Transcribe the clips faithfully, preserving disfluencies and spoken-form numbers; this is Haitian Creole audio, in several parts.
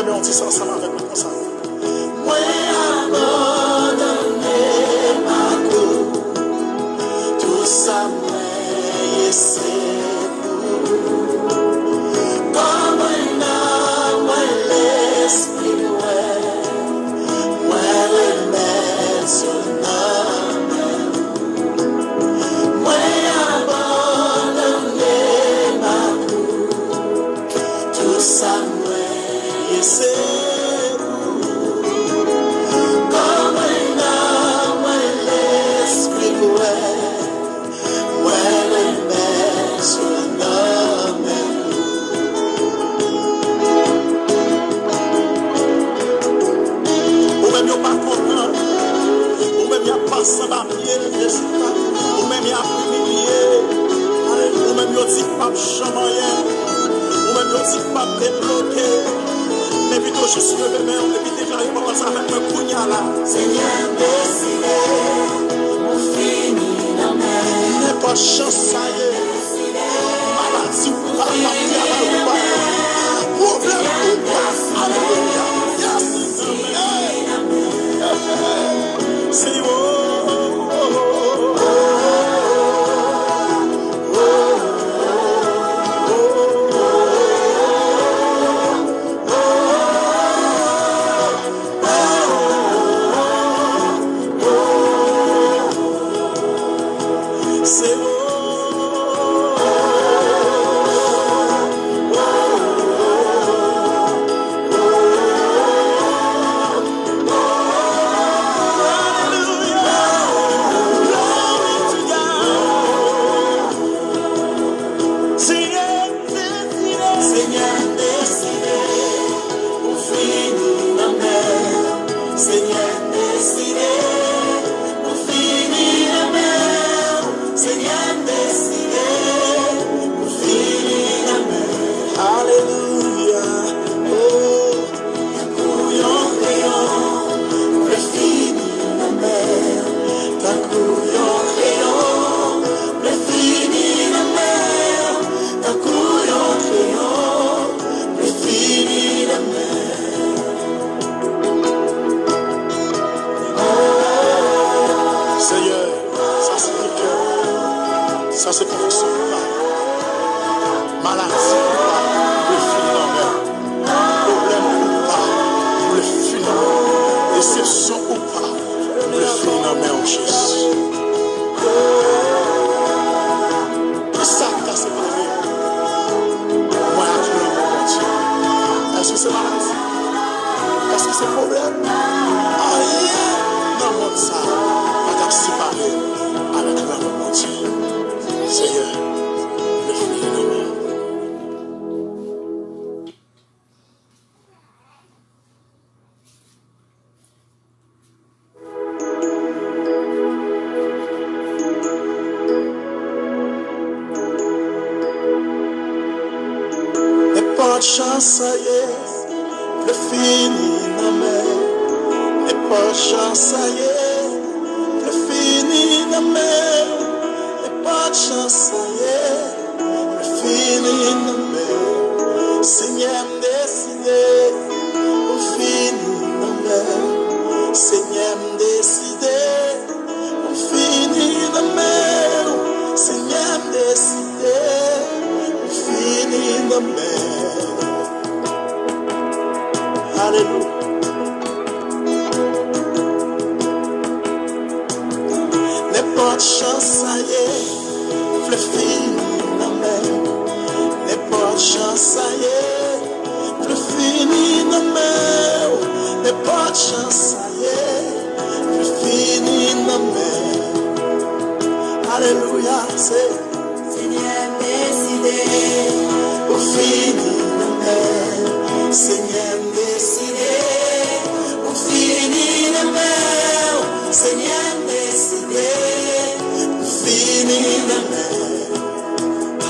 Yon ti sa ansanm avèk mwen konsa. Mwen abandone m ak ou. Tou sa mwen ye se pou ou. Kò mwen, nanm mwen, lespri m, wè. Mwen remèt yo nan men w. Mwen abandone m ak ou. Tou sa mwen ye se pou ou. Kò mwen, nanm mwen, lespri m, wè. Mwen remèt yo nan men w. Ou menm yo pa konprann. Ou menm y ap pase anba pye l, Jezi. Ou menm y ap imilye. Ou menm yo di k p ap janm anyen. Ou menm yo di k p ap debloke. Men pito jis leve men w epi deklare pawòl sa avèk mwen kounye a la. Senyè, m deside pou fini nan men w. Nenpòt jan sa ye, maladi ou pa, travay ou pa, pwoblèm ou pa. Alelouya. Yes. Hey. Hey. Senyè, oh, oh, oh. Senyè, m deside. Senyè, m deside pou fini nan men w. Senyè, m deside pou fini nan men w. Senyè, m deside pou fini nan men w. Alelouya. Oh. Tankou yon kreyon, m vle fini nan men w. Tankou yon kreyon, m vle fini nan men w. Tankou yon kreyon, m vle fini nan men w. Senyè, sa se kè, sa se konviksyon pa. Maladi ou pa, m vle fini nan men w. Pwoblèm ou pa, m vle fini nan men w. Desepsyon ou pa, m vle fini nan men w, Jezi. Kisa k ka separe mwen ak lanmou Bondye? Èske se maladi? Èske se pwoblèm? Anyen nan mond sa a pa t ap separe m avèk lanmou Bondye. Senyè, m vle fini nan men w. Nenpòt jan sa ye, m vle fini nan men w. Nenpòt jan sa ye, m vle fini nan men w. Nenpòt jan sa ye, m vle fini nan men w. Senyè, m deside pou fini nan men w. Senyè, m deside pou fini nan men w. Senyè, m deside pou fini nan men w. Alelouya. Nenpòt jan sa ye, m vle fini nan men w. Nenpòt jan sa ye, m vle fini nan men w. Nenpòt jan sa ye, m vle fini nan men w. Alelouya, se Senyè, m deside pou fini nan men w. Senyè, m deside pou fini nan men w. Senyè, m deside pou fini nan men w.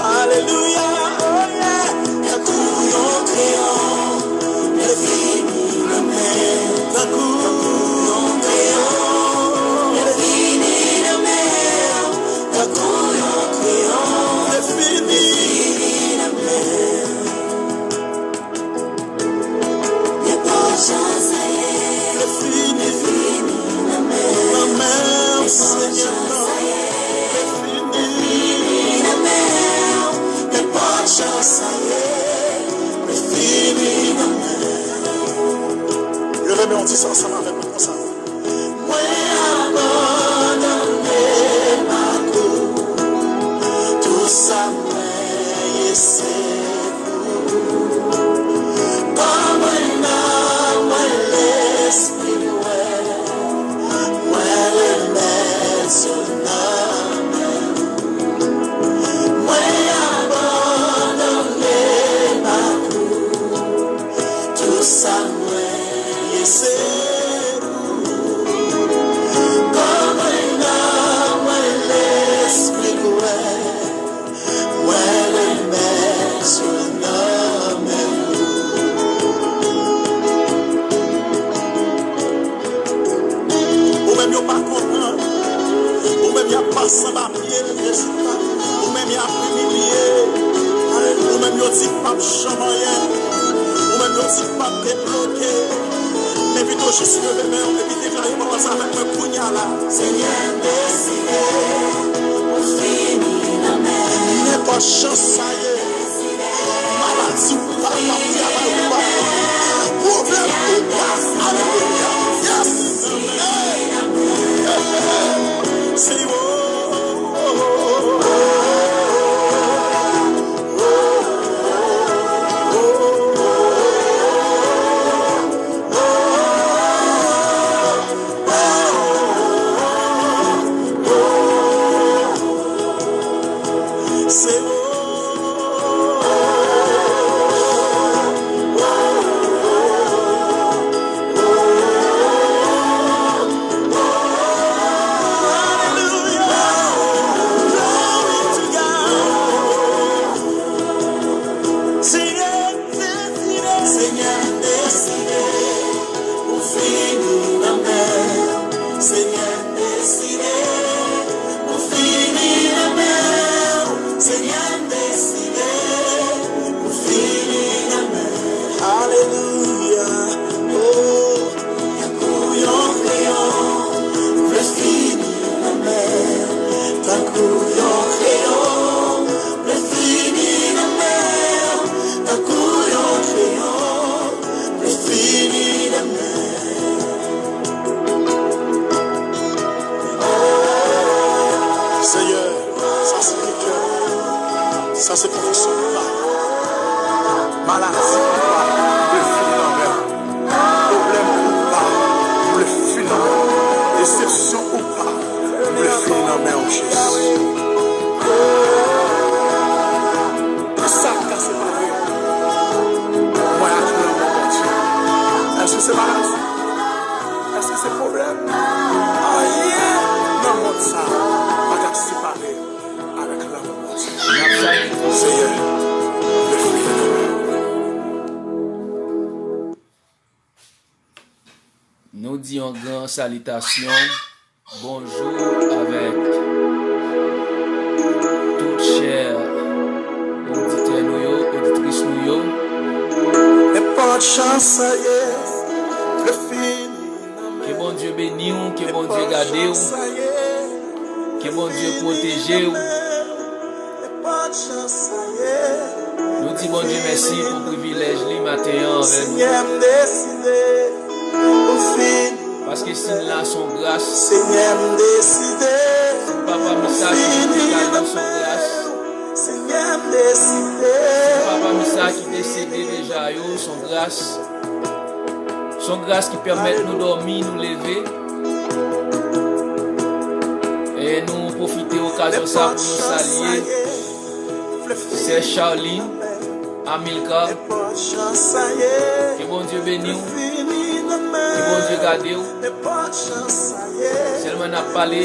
Alelouya, oh yeah. Tankou yon kreyon, m vle fini nan men w. Tankou yon kreyon, m vle fini nan men w. Tankou yon Di sa ansanm avèk mwen konsa. Mwen abandone m ak ou, tout sa mwen ye se pou ou. Kò mwen, nanm mwen, lespri m, wè, mwen remèt yo nan men w. Mwen abandone m ak ou, tout sa mwen ye se pou ou. Kò mwen, nanm mwen, lespri m, wè, mwen remèt yo nan men w. Ou menm yo pa konprann. Ou menm y ap pase anba pye l, Jezi. Ou menm y ap imilye. Ou menm yo di k p ap janm anyen. Ou menm yo di k p ap debloke. Men pito jis leve men w epi deklare pawòl sa avèk mwen kounye a la. Senyè, m deside pou fini nan men w. Nenpòt jan sa ye. Maladi ou pa, pa travay ou pa, pwoblèm ou pa. Alelouya. Yes. Hey. Hey. Hey. Say, oh, oh, oh, oh. Senyè, m deside, Senyè, m deside pou fini nan men w. Senyè, m deside pou fini nan men w. Senyè, m deside pou fini nan men w. Alelouya. Oh. Tankou yon kreyon, m vle fini nan men w. Tankou yon kreyon, m vle fini nan men w. Tankou yon kreyon, m vle fini nan men w. Senyè, sa se kè, sa se konfesyon nou ba. Maladi ou pa, m vle fini nan men w. Pwoblèm ou pa, m vle fini nan men w. Desepsyon ou pa, m vle fini nan men w, Jezi. Kisa k ka separe mwen ak lanmou Bondye? Èske se maladi? Èske se pwoblèm? Anyen nan mond sa a pa ka separe avèk lanmou Bondye. N ap salye Bondye. Seyè, reflechi nan mwen. Nou di yon gran salitasyon, bonjou avèk tout chè oditè nou yo, oditris nou yo. Nenpòt jan sa ye, reflechi. Ke Bondye beni w, ke Bondye gade w, ke Bondye pwoteje w. Nou di Bondye mèsi pou privilèj li maten an avè nou. Paske si n la, se yon gras. Si papa m sa ki te kale, se yon gras. Si papa m sa ki desede deja yo, se yon gras. Se yon gras ki pèmèt nou dòmi, nou leve. E nou pwofite okazyon sa pou nou salye sè Charline, Amilcar. Ke Bondye beni w. Ke Bondye gade w. Sèlman n ap pale,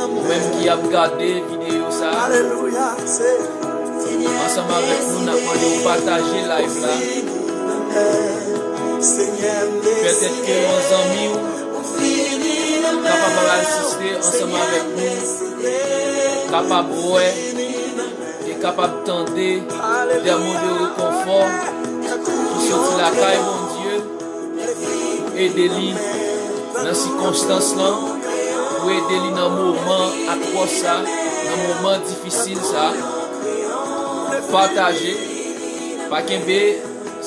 ou menm ki ap gade videyo sa a, ansanm avèk nou, n ap mande w pataje live la. Petèt ke yon zanmi w kapab al asiste ansanm avèk nou, kapab wè e kapab tande de mo de rekonfò ki soti lakay Bondye, pou ede li nan sikonstans lan, pou ede li nan moman atwòs sa, nan moman difisil sa. Pataje, pa kenbe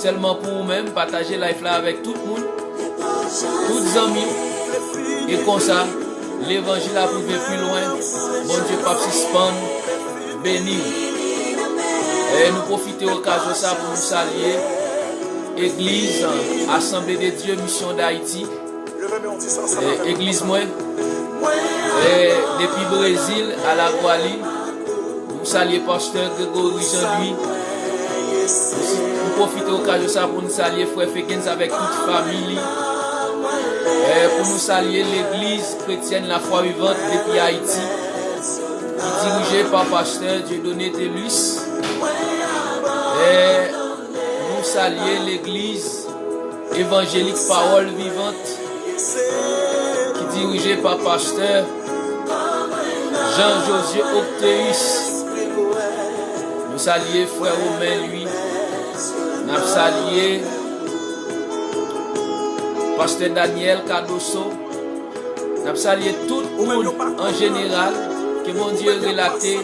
sèlman pou ou menm, pataje live la avèk tout moun. tout zanmi w. E konsa, levanjil ap rive pi lwen. Bondye p ap sispann beni w. E nou pwofite okazyon sa pou nou salye Egliz Assemblée de Dieu Mission d'Haïti, e, egliz mwen, e, depi Brezil, Alaguali. Nou salye pastè Gregory Jean Louis. Nou si-, nou pwofite okazyon sa pou nou salye frè Fekens avèk tout fanmi li. E, pou nou salye legliz kretyèn Lafwa Vivant depi Ayiti, ki dirije pa pastè Dieudonné Thelus. E, nou salye legliz evanjelik Pawòl Vivant, ki dirije pa pastè Jean Josué Octeus. Nou salye frè Romain Louis. N ap salye pastè Daniel Cardoso. N ap salye tout moun an jeneral. Ke Bondye relate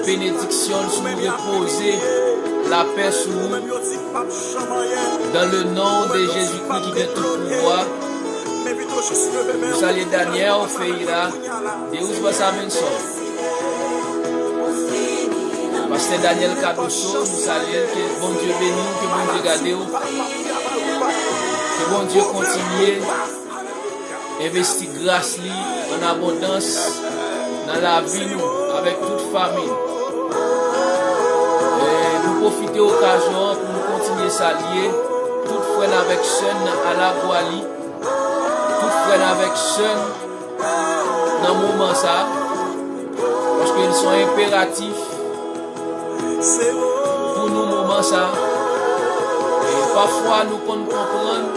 benediksyon l sou ou, repoze lapè sou ou. Dans le nom de Jésus-Christ ki gen tout pouvwa. Nou salye Daniel Ferreira, Deus Basabenson. Pastè Daniel Cardoso, nou salye l, ke Bondye beni w, ke Bondye gade w, ke Bondye kontinye envesti gras li an abondans nan lavi nou avèk tout fanmi. E nou pwofite okazyon an pou nou kontinye salye tout frè n avèk sè n nan Alaguali, tout frè n avèk sè n nan moman sa, paske l se yon enperatif pou nou moman sa. E pafwa nou konn konprann,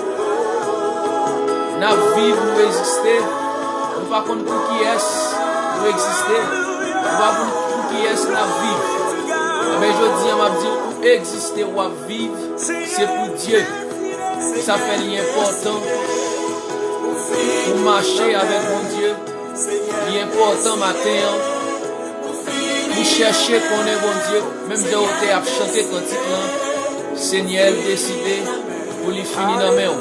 n ap viv, nou egziste, nou pa konn pou kiyès nou egziste, nou pa konn pou kiyès n ap viv. Men jodi a, m ap di w, ou egziste, w ap viv, se pou Dye. Sa fè li enpòtan pou mache avèk Bondye. Li enpòtan maten an pou chèche konnen Bondye, menm jan otè a ap chante kantik lan, Senyè, l deside pou li fini nan men w.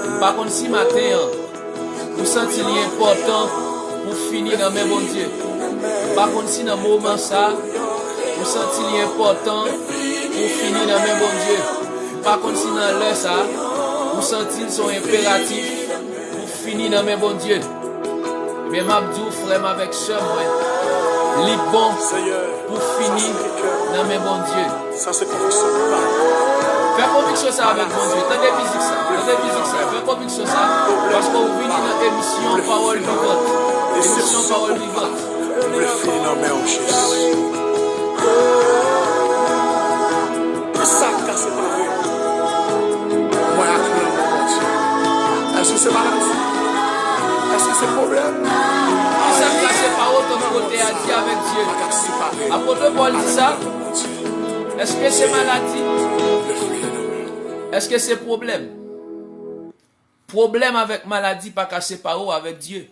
M pa konn si maten an, ou santi li enpòtan pou fini nan men Bondye. M pa konn si nan moman sa, ou santi li enpòtan pou fini nan men Bondye. M pa konn si nan lè sa, ou santi l se yon enperatif pou fini nan men Bondye. Men m ap di w, frè m avèk sè mwen, li bon pou fini nan men Bondye. Sa se konviksyon pa m. Fè konviksyon sa avèk Bondye. Tande mizik sa. Tande mizik sa. Fè konviksyon sa. Paske w vini nan emisyon Pawòl Vivant. Emisyon Pawòl Vivant. Mwen fini nan men w, Jezi. Kisa k ka separe mwen ak lanmou Bondye? Èske se maladi? Èske se pwoblèm? Kisa k ka separe w, tankou otè a di, avèk Dye? Apot Pòl di sa. Èske se maladi? Èske se pwoblèm? Pwoblèm avèk maladi pa ka separe w avèk Dye.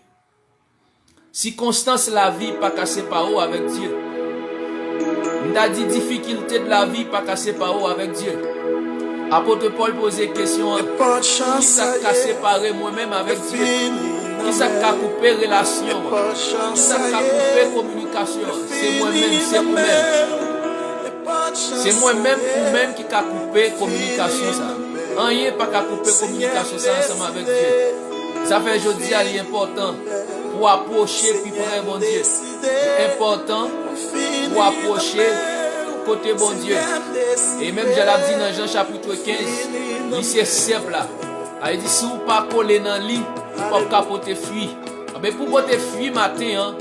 Sikonstans lavi pa ka separe w avèk Dye. M ta di difikilte de lavi pa ka separe w avèk Dye. Apot Pòl poze kesyon an, kisa k ka separe mwen menm avèk Dye? Kisa k ka koupe relasyon an? Kisa k ka koupe kominikasyon an? Se mwen menm, se ou menm. Se mwen menm, ou menm ki ka koupe kominikasyon sa. Anyen pa ka koupe kominikasyon sa ansanm avèk Dye. Sa fè jodi a li enpòtan pou apwoche pi pre Bondye. Li enpòtan pou apwoche kote Bondye. E menm jan l ap di nan Jan chapit kenz, li se sèp la. Sa vle di, si w pa kole nan li, ou p ap ka pote fwi. Anben, pou pote fwi maten an,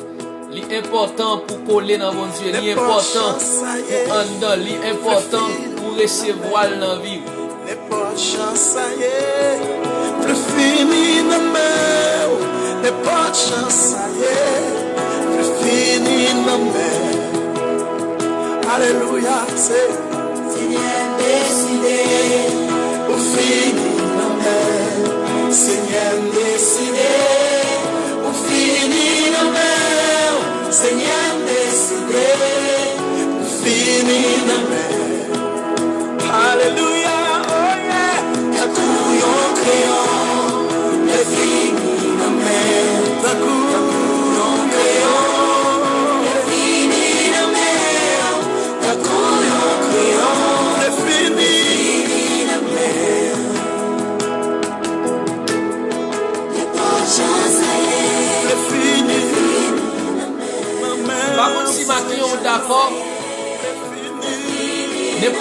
li enpòtan pou kole nan Bondye. Li enpòtan pou anndan. Li enpòtan pou resevwa l nan vi w. Nenpòt jan sa ye, vle fini nan men w. Nenpòt jan sa ye, vle fini nan men w. Alelouya, se Senyè deside pou fini nan men w. Senyè deside pou fini nan men w. Senyè deside pou fini nan men w. Alelouya, oh yeah. Tankou yon kreyon.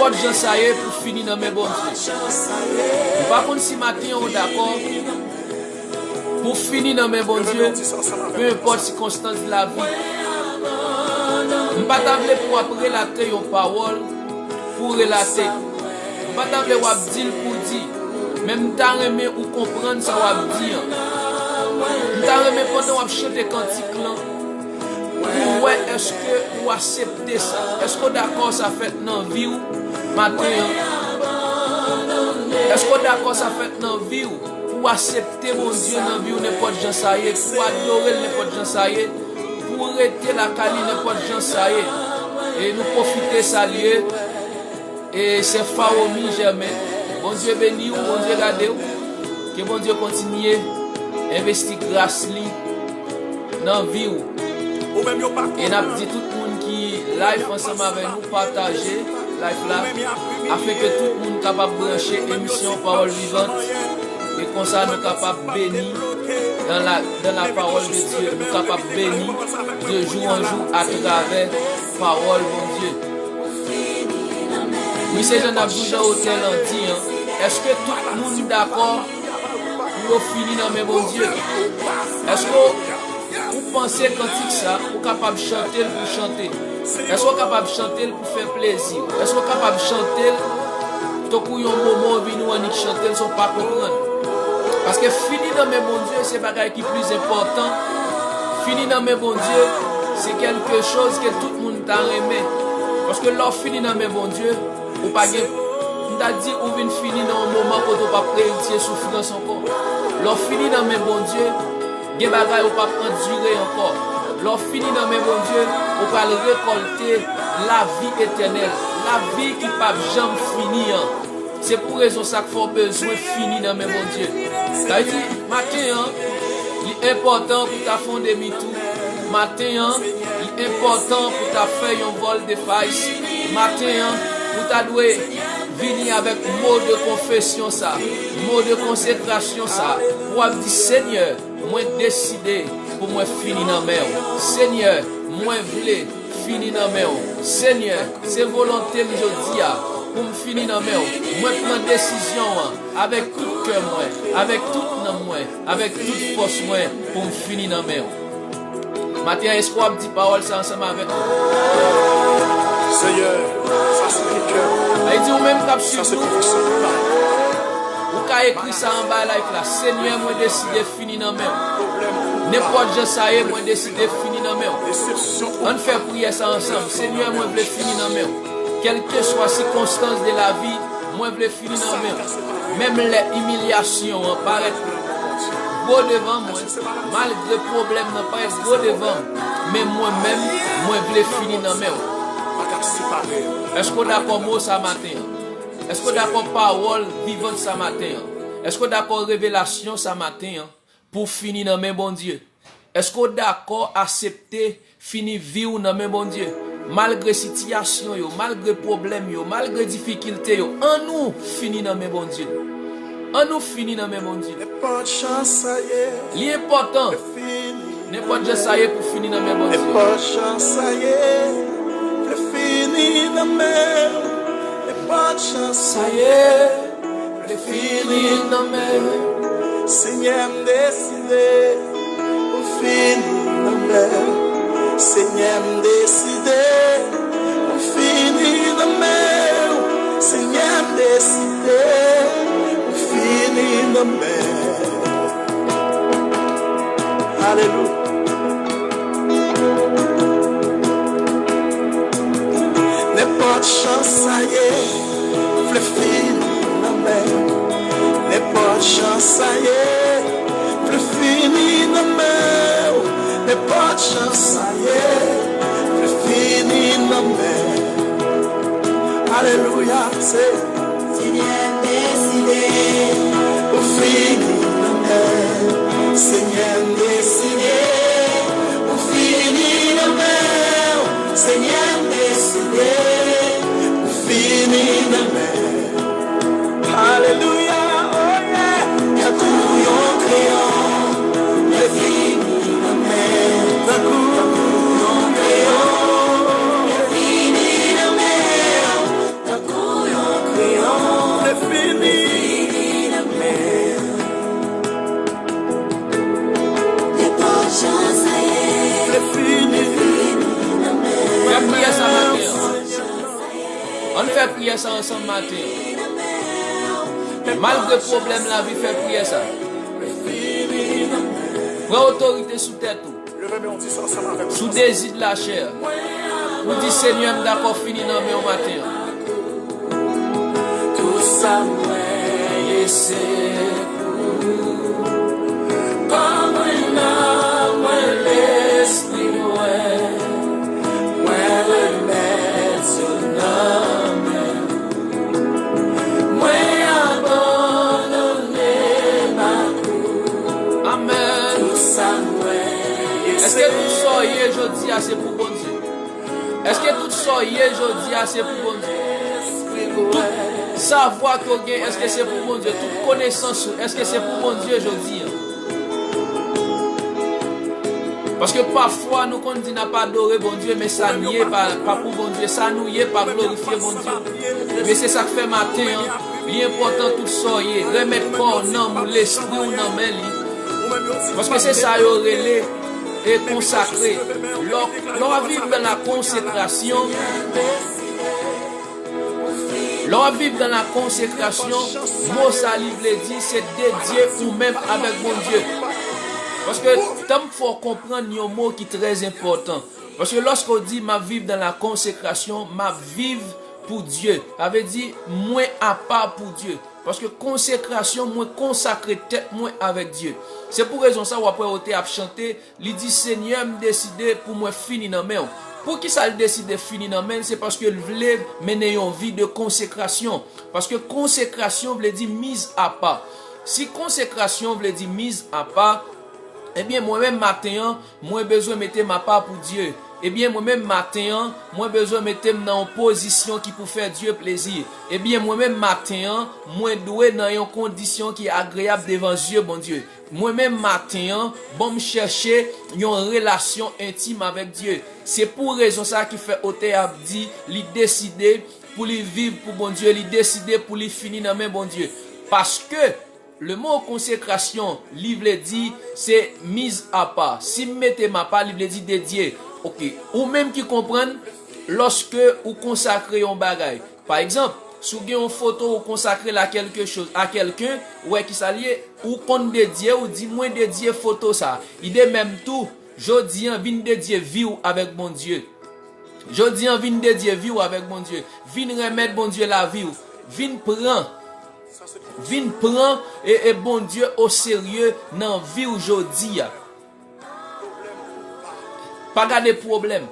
Nenpòt jan sa ye, pou fini nan men Bondye. M pa konn si maten an ou dakò pou fini nan men Bondye, pe enpòt sikonstans de lavi. M pa ta vle pou w ap relate yon pawòl pou relate. M pa ta vle w ap di l pou di, men m ta renmen ou konprann sa w ap di an. M ta renmen pandan w ap chante kantik lan, pou wè èske ou aksepte sa. Èske w dakò sa fèt nan vi w maten an? Èske w dakò sa fèt nan vi w? Pou w aksepte Bondye nan vi w nenpòt jan sa ye, pou w adore l nenpòt jan sa ye, pou w rete lakay li nenpòt jan sa ye. E nou pwofite salye e sè Fawomi Jèmen. Bondye beni w, Bondye gade w. Ke Bondye kontinye envesti gras li nan vi w. E n ap di tout moun ki live ansanm avè nou, pataje live la, afin ke tout moun kapab branche emisyon Pawòl Vivant, e konsa nou kapab beni dans la, dans la parole de Dieu, nou kapab beni de jou an jou atravè pawòl Bondye. Wi, se jan n ap di w jan otè lan di an. Èske tout moun dakò pou yo fini nan men Bondye? Èske ou panse kantik sa, ou kapab chante l pou chante? Èske w kapab chante l pou fè plezi w? Èske w kapab chante l tankou yon moman w vin ou annik chante l san w pa konprann? Paske fini nan men Bondye, se bagay ki plis enpòtan. Fini nan men Bondye, se kèlke choz ke tout moun ta renmen. Paske lè w fini nan men Bondye, ou pa gen, m ta di ou vin fini nan yon moman kote w p ap eritye soufrans ankò. Lè w fini nan men Bondye, gen bagay ou p ap andire ankò. Lè w fini nan men Bondye, ou pral rekòlte lavi etènèl, lavi ki p ap janm fini an. Se pou rezon sa k fè w bezwen fini nan men Bondye. Sa vle di, maten an, li enpòtan pou w ta fè yon demi tou. Maten an, li enpòtan pou w ta fè yon vòl de fas. Maten an, ou ta dwe vini avèk mo de konfesyon sa, mo de konsekrasyon sa, pou w ap di, Senyè, mwen deside pou mwen fini nan men w. Senyè, mwen vle fini nan men w. Senyè, se volonte m jodi a pou m fini nan men w. Mwen pran desizyon an avèk tout kè mwen, avèk tout nanm mwen, avèk tout fòs mwen pou m fini nan men w. Maten an, èske w ap di pawòl sa ansanm avèk nou? Seyè, sa se kè m. Sa vle di ou menm k ap swiv nou, ou ka ekri sa anba live la. Senyè, mwen deside fini nan men w. Nenpòt jan sa ye, mwen deside fini nan men w. Ann fè priyè sa ansanm. Senyè, mwen vle fini nan men w. Kèlkeswa sikonstans de lavi, mwen vle fini nan men w. Menm lè imilyasyon an parèt gwo devan mwen, malgre pwoblèm nan parèt gwo devan m, men mwen menm, mwen vle fini nan men w. Èske w dakò mo sa maten an? Èske w dakò pawòl vivant sa maten an? Èske w dakò revelasyon sa maten an? Pou w fini nan men Bondye? Èske w dakò aksepte fini vi w nan men Bondye? Malgre sitiyasyon yo, malgre pwoblèm yo, malgre difikilte yo, annou fini nan men Bondye. Annou fini nan men Bondye. Nenpòt jan sa ye, li enpòtan. Nenpòt jan sa ye pou fini nan men Bondye. Nenpòt jan sa ye, vle fini nan men. Nenpòt jan sa ye, vle fini nan men. Senyè, m deside pou fini nan men. Senyè, m deside pou fini nan men. Senyè, m deside pou fini nan men. Alelouya. Nenpòt jan sa ye, vle fini nan men w. Nenpòt jan sa ye, vle fini nan men w. Nenpòt jan sa ye, vle fini nan men w. Alelouya, se Senyè, m deside pou fini nan men w. Senyè, m deside pou fini nan men w. Senyè, m deside pou fini nan men w. Alelouya, oh yeah. Tankou yon kreyon, m vle fini nan men w. Tankou yon kreyon, m vle fini nan men w. ansanm maten an. Malgre pwoblèm lavi, fè priyè sa. Pran otorite sou tèt ou, sou dezi de lachè. Ou di, Senyè, m dakò fini nan men w maten an. Tout sa mwen ye se pou ou. Kò mwen, nanm mwen, lespri mwen, mwen remèt yo nan men w. Mwen abandone m ak ou. Amèn. Tout sa mwen ye. Èske tout sa w ye jodi a se pou Bondye? Èske tout sa w ye jodi a se pou Bondye? Tout savwa ke w gen, èske se pou Bondye? Tout konesans ou, èske se pou Bondye jodi a? Paske pafwa nou konn di n ap adore Bondye, men sa n ye pa, pa pou Bondye. Sa nou ye pa glorifye Bondye. Men se sa k fè maten an, li enpòtan tout sa w ye. Remèt kò w, nanm ou, lespri w nan men li. Paske se sa yo rele e konsakre. Lè w, lè w ap viv nan la konsekrasyon, lè w ap viv nan la konsekrasyon, mo sa li vle di, se dedye ou menm avèk Bondye. Paske, tanm fè w konprann yon mo ki trè enpòtan. Paske lòske w di, "M ap viv nan la konsekrasyon, m ap viv pou Dye." Sa vle di, mwen apa pou Dye. Paske konsekrasyon, mwen konsakre tèt mwen avèk Dye. Se pou rezon sa, w ap wè yo te ap chante, li di, "Senyè, m deside pou mwen fini nan men w." Poukisa l deside fini nan men l? Se paske l vle mennen yon vi de konsekrasyon. Paske konsekrasyon vle di miz apa. Si konsekrasyon vle di miz apa, ebyen, mwen menm maten an, mwen bezwen mete m apa pou Dye. Ebyen, mwen menm maten an, mwen bezwen mete m nan yon pozisyon ki pou fè Dye plezi. Ebyen, mwen menm maten an, mwen dwe nan yon kondisyon ki agreyab devan zye Bondye. Mwen menm maten an, ban m chèche yon relasyon entim avèk Dye. Se pou rezon sa ki fè otè a ap di, li deside pou li viv pou Bondye, li deside pou li fini nan men Bondye. Paske le mo konsekrasyon, li vle di, se miz apa. Si m mete m apa, li vle di dedye. Oke, ou menm ki konprann, lòske ou konsakre yon bagay. Pa egzanp, si w gen yon foto ou konsakre l a kèlke choz, a kèlken, ou wè ki sa l ye, ou konn dedye, ou di, "Mwen dedye foto sa." Idemèm tou, jodi an, vin dedye vi w avèk Bondye. Jodi an, vin dedye vi w avèk Bondye. Vin remèt Bondye lavi w. Vin pran, vin pran e, e Bondye oserye nan vi w jodi a. Pa gade pwoblèm.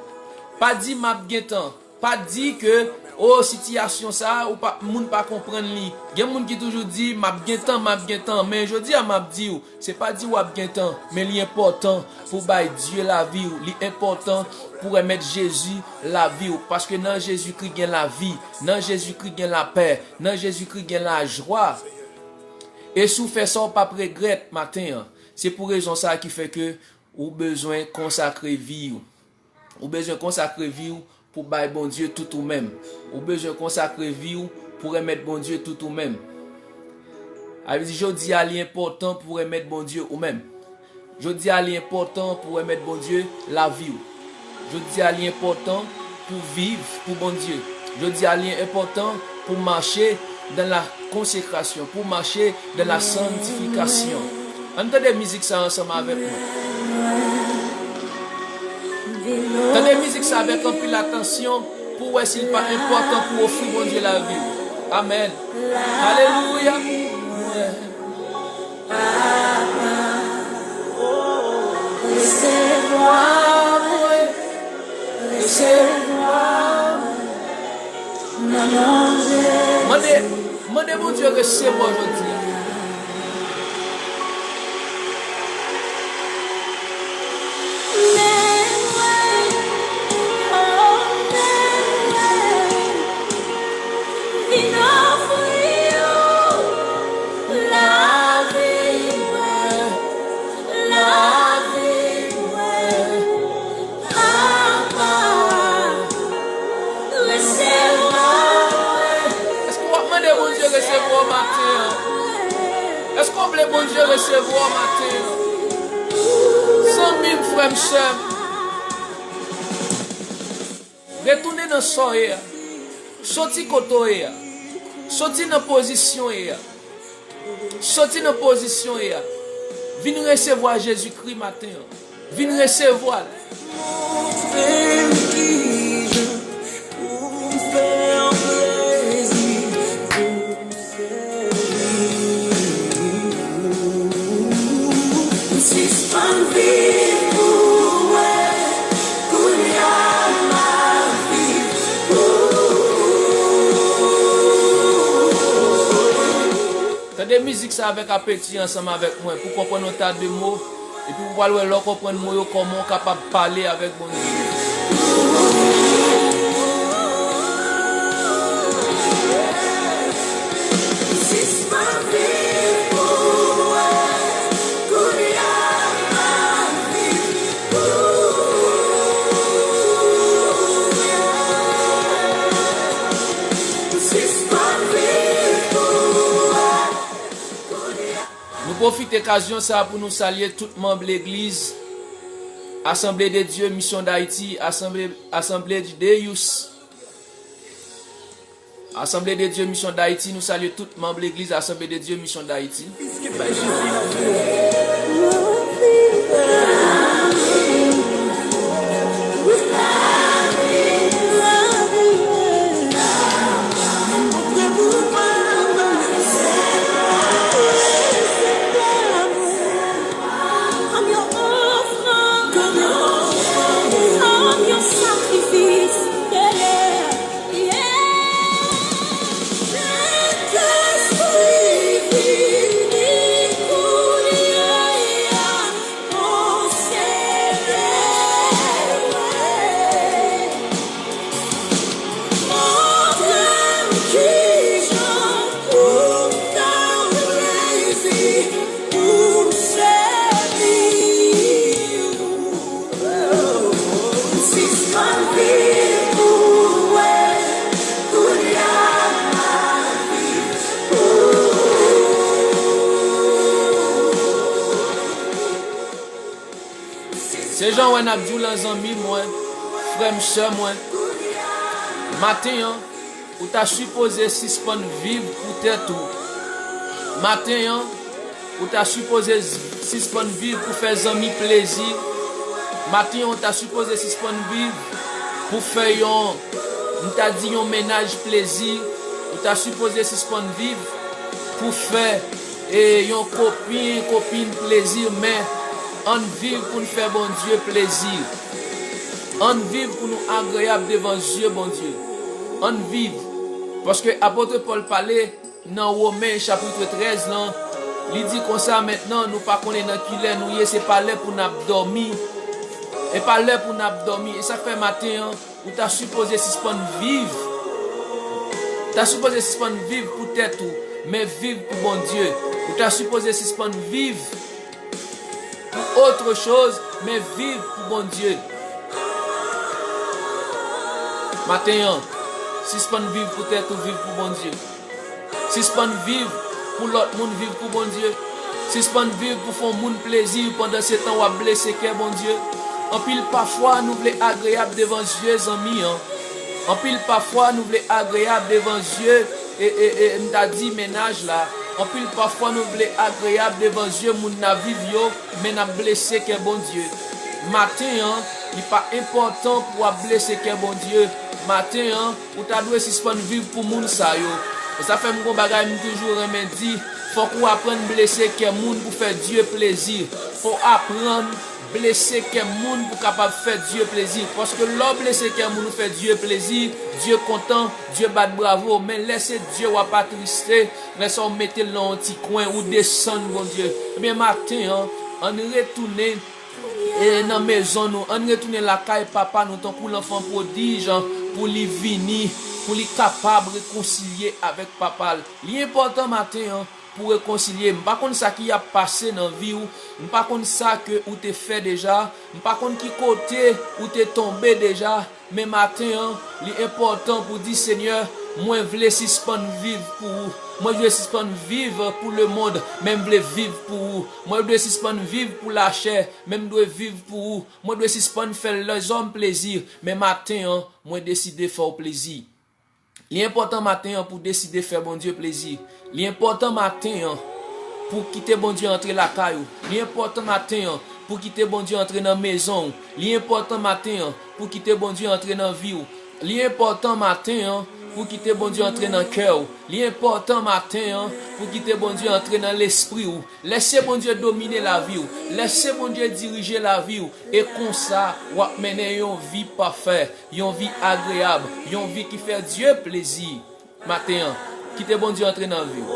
Pa di, "M ap gentan." Pa di ke, "O, sitiyasyon sa a, ou pa, moun pa konprann li." Gen moun ki toujou di, "M ap gentan, m ap gentan." Men jodi a, m ap di w, se pa di w ap gentan, men li enpòtan pou w bay Dye lavi w. Li enpòtan pou w remèt Jezi lavi w. Paske nan Jezikri gen lavi, nan Jezikri gen lapè, nan Jezikri gen lajwa. E si w fè sa, w p ap regrèt maten an. Se pou rezon sa a ki fè ke ou bezwen konsakre vi w. Ou bezwen konsakre vi w pou bay Bondye tout ou menm. Ou bezwen konsakre vi w pou remèt Bondye tout ou menm. Sa vle di, jodi a, li enpòtan pou remèt Bondye ou menm. Jodi a, li enpòtan pou remèt Bondye lavi w. Jodi a, li enpòtan pou viv pou Bondye. Jodi a, li enpòtan pou mache dans la consécration, pou mache dans la sanctification. Ann tande mizik sa ansanm avèk mwen. Tande mizik sa avèk anpil atansyon pou w wè si l pa enpòtan pou w ofri Bondye lavi w. Amèn. Alelouya. Resevwa mwen, resevwa mwen, nan non Jezi. Mande, mande Bondye resevwa w jodi a. Men mwen, o, men mwen, vin ofri w lavi mwen, lavi mwen, apa, resevwa mwen. Èske w ap mande Bondye resevwa w maten an? Èske w vle Bondye resevwa w maten an? Zanmi m, frè m, sè m, retounen nan sa w ye a. Soti kote w ye a. Soti nan pozisyon w ye a. Soti nan pozisyon w ye a. Vin resevwa Jezikri maten an. Vin resevwa l. Montre m kijan pou m fè w plezi, pou m sèvi w. M sispann viv pou wè, kounye a m ap viv pou ou. Tande mizik sa avèk apeti ansanm avèk mwen pou w konprann yon ta de mo, epi w pral wè lè w konprann mo yo kòman w kapab pale avèk Bondye. Sispann viv pou wè, kounye a m ap viv pou ou. Sispann viv pou wè, kounye a. Nou pwofite okazyon sa a pou nou salye tout manm legliz Assemblée de Dieu Mission d'Haïti, Assemblée, Assemblée de Deus. Assemblée de Dieu Mission d'Haïti, nou salye tout manm legliz Assemblée de Dieu Mission d'Haïti. Kòm yon ofrann, kòm yon ofrann, kòm yon sakrifis, yeah, yeah. Sentespri, vini kounye a, o Senyè. Montre m kijan pou m fè w plezi, pou m sèvi w. Sispann viv pou wè, kounye a m ap viv pou ou. Se jan w wè n ap di w lan, zanmi mwen, frè m, sè mwen, maten an, ou ta sipoze sispann viv pou tèt ou. Maten an, ou ta sipoze s-, sispann viv pou fè zanmi plezi. Maten an, ou ta sipoze sispann viv pou fè yon, m ta di yon mennaj plezi. Ou ta sipoze sispann viv pou fè e yon kopin, kopin plezi, men ann viv pou n fè Bondye plezi. Ann viv pou nou agreyab devan zye Bondye. Ann viv. Paske apot Pòl pale nan Women chapit trèz lan, li di konsa, mentnan nou pa konnen nan ki lè nou ye, se pa lè pou n ap dòmi. E pa lè pou n ap dòmi. E sa k fè maten an, ou ta sipoze sispann viv. Ta sipoze sispann viv pou tèt ou, men viv pou Bondye. Ou ta sipoze sispann viv pou otre choz, men viv pou Bondye. Maten an, sispann viv pou tèt ou, viv pou Bondye. Sispann viv pou lòt moun, viv pou Bondye. Sispann viv pou fè yon moun plezi pandan se tan w ap blese kè Bondye. Anpil pafwa nou vle agreyab devan zye zanmi an. Anpil pafwa nou vle agreyab devan zye, e, e, e, m ta di mennaj la. Anpil pafwa nou vle agreyab devan zye moun n ap viv yo, men n ap blese kè Bondye. Maten an, li pa enpòtan pou w ap blese kè Bondye. Maten an, ou ta dwe sispann viv pou moun sa yo. E sa fè m gon bagay m toujou renmen di, fòk ou aprann blese kè moun pou fè Dye plezi. Fò w aprann blese kè moun pou kapab fè Dye plezi. Paske lè w blese kè moun ou fè Dye plezi, Dye kontan, Dye bat bravo. Men lè se Dye w ap atriste, lè sa w mete l nan yon ti kwen, ou desann Bondye. Ebyen, maten an, ann retounen e nan mezon nou, ann retounen lakay Papa nou tankou lanfan pwodij, pou li vini, pou li kapab rekonsilye avèk Papa l. Li enpòtan maten an pou rekonsilye. M pa konn sa ki ap pase nan vi w, m pa konn sa ke ou te fè deja, m pa konn ki kote ou te tonbe deja, men maten an, li enpòtan pou di, Senyè, mwen vle sispann viv pou ou. Mwen vle sispann viv pou lemonn, men m vle viv pou ou. Mwen vle sispann viv pou lachè, men m dwe viv pou ou. Mwen dwe sispann fè lèzòm plezi, men maten an, mwen deside fè w plezi. Li enpòtan maten an pou deside fè Bondye plezi. Li enpòtan maten an pou kite Bondye antre lakay ou. Li enpòtan maten an pou kite Bondye antre nan mezon w. Li enpòtan maten an pou kite Bondye antre nan vi w. Li enpòtan maten an pou kite Bondye antre nan kè w. Li enpòtan maten an pou kite Bondye antre nan lespri w. Lèse Bondye domine lavi w. Lèse Bondye dirije lavi w. E konsa, w ap mennen yon vi pafè, yon vi agreyab, yon vi ki fè Dye plezi. Maten an, kite Bondye antre nan vi w.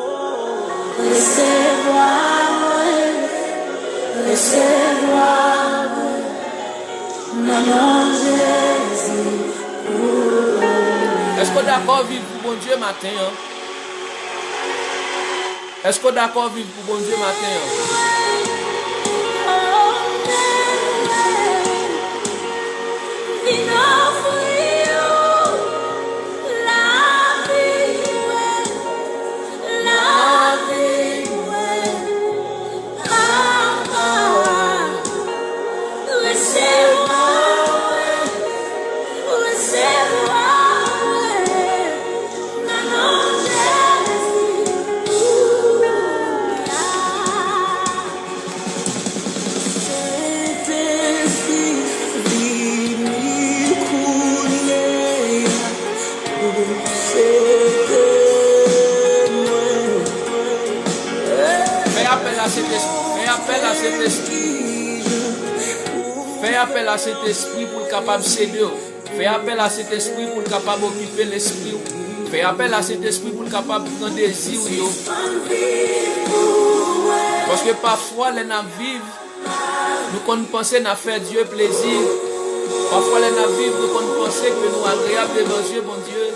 Resevwa mwen, resevwa mwen, nan non Jezi. Èske w dakò viv pou Bondye maten an? Èske w dakò viv pou Bondye maten an? Vin ofri ou lavi mwen, lavi mwen. Papa, resevwa mwen, resevwa mwen. Nan non Jezi. Sentespri, vini kounye a, pou sede mwen. Fè apèl a Sentespri, fè apèl a Sentespri. Fè apèl a Sentespri pou l kapab sede w. Fè apèl a Sentespri pou l kapab okipe lespri w. Fè apèl a Sentespri pou l kapab pran dezi w yo. Paske pafwa, lè n ap viv, nou konn panse n ap fè Dye plezi. Pafwa, lè n ap viv, nou konn panse ke nou agreyab devan zye Bondye.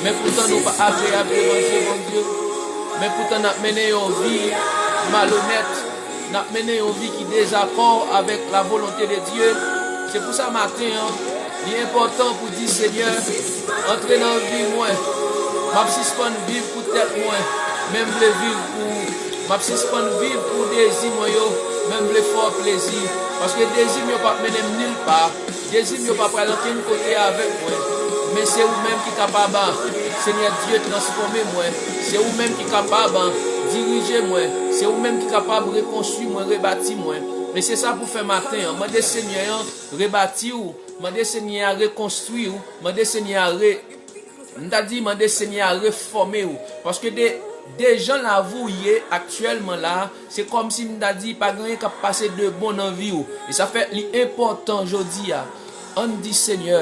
Men poutan, nou pa agreyab devan zye Bondye. Men poutan, n ap mennen yon vi malonèt. N ap mennen yon vi ki dezakò avèk la volonte de Dye. Se pou sa maten an, li enpòtan pou di, Senyè, antre nan vi mwen. M ap sispann viv pou tèt mwen, men m vle viv pou ou. M ap sispann viv pou dezi mwen yo, men m vle fè w plezi. Paske dezi m yo p ap mennen m nil pa. Dezi m yo pa pral ankenn kote avèk mwen, men se ou menm ki kapab, Senyè Dye, transfòme mwen. Se ou menm ki kapab dirije mwen. Se ou menm ki kapab rekonstwi mwen, rebati mwen. E se sa pou fè maten an. Mande Senyè an rebati w. Mande Senyè a rekonstwi w. Mande Senyè a re-, M ta di, mande Senyè a refòme w. Paske de, de jan lavi w ye aktyèlman la, se kòmsi m ta di, pa gen anyen k ap pase de bon nan vi w. E sa fè li enpòtan jodi a. Ann di, Senyè,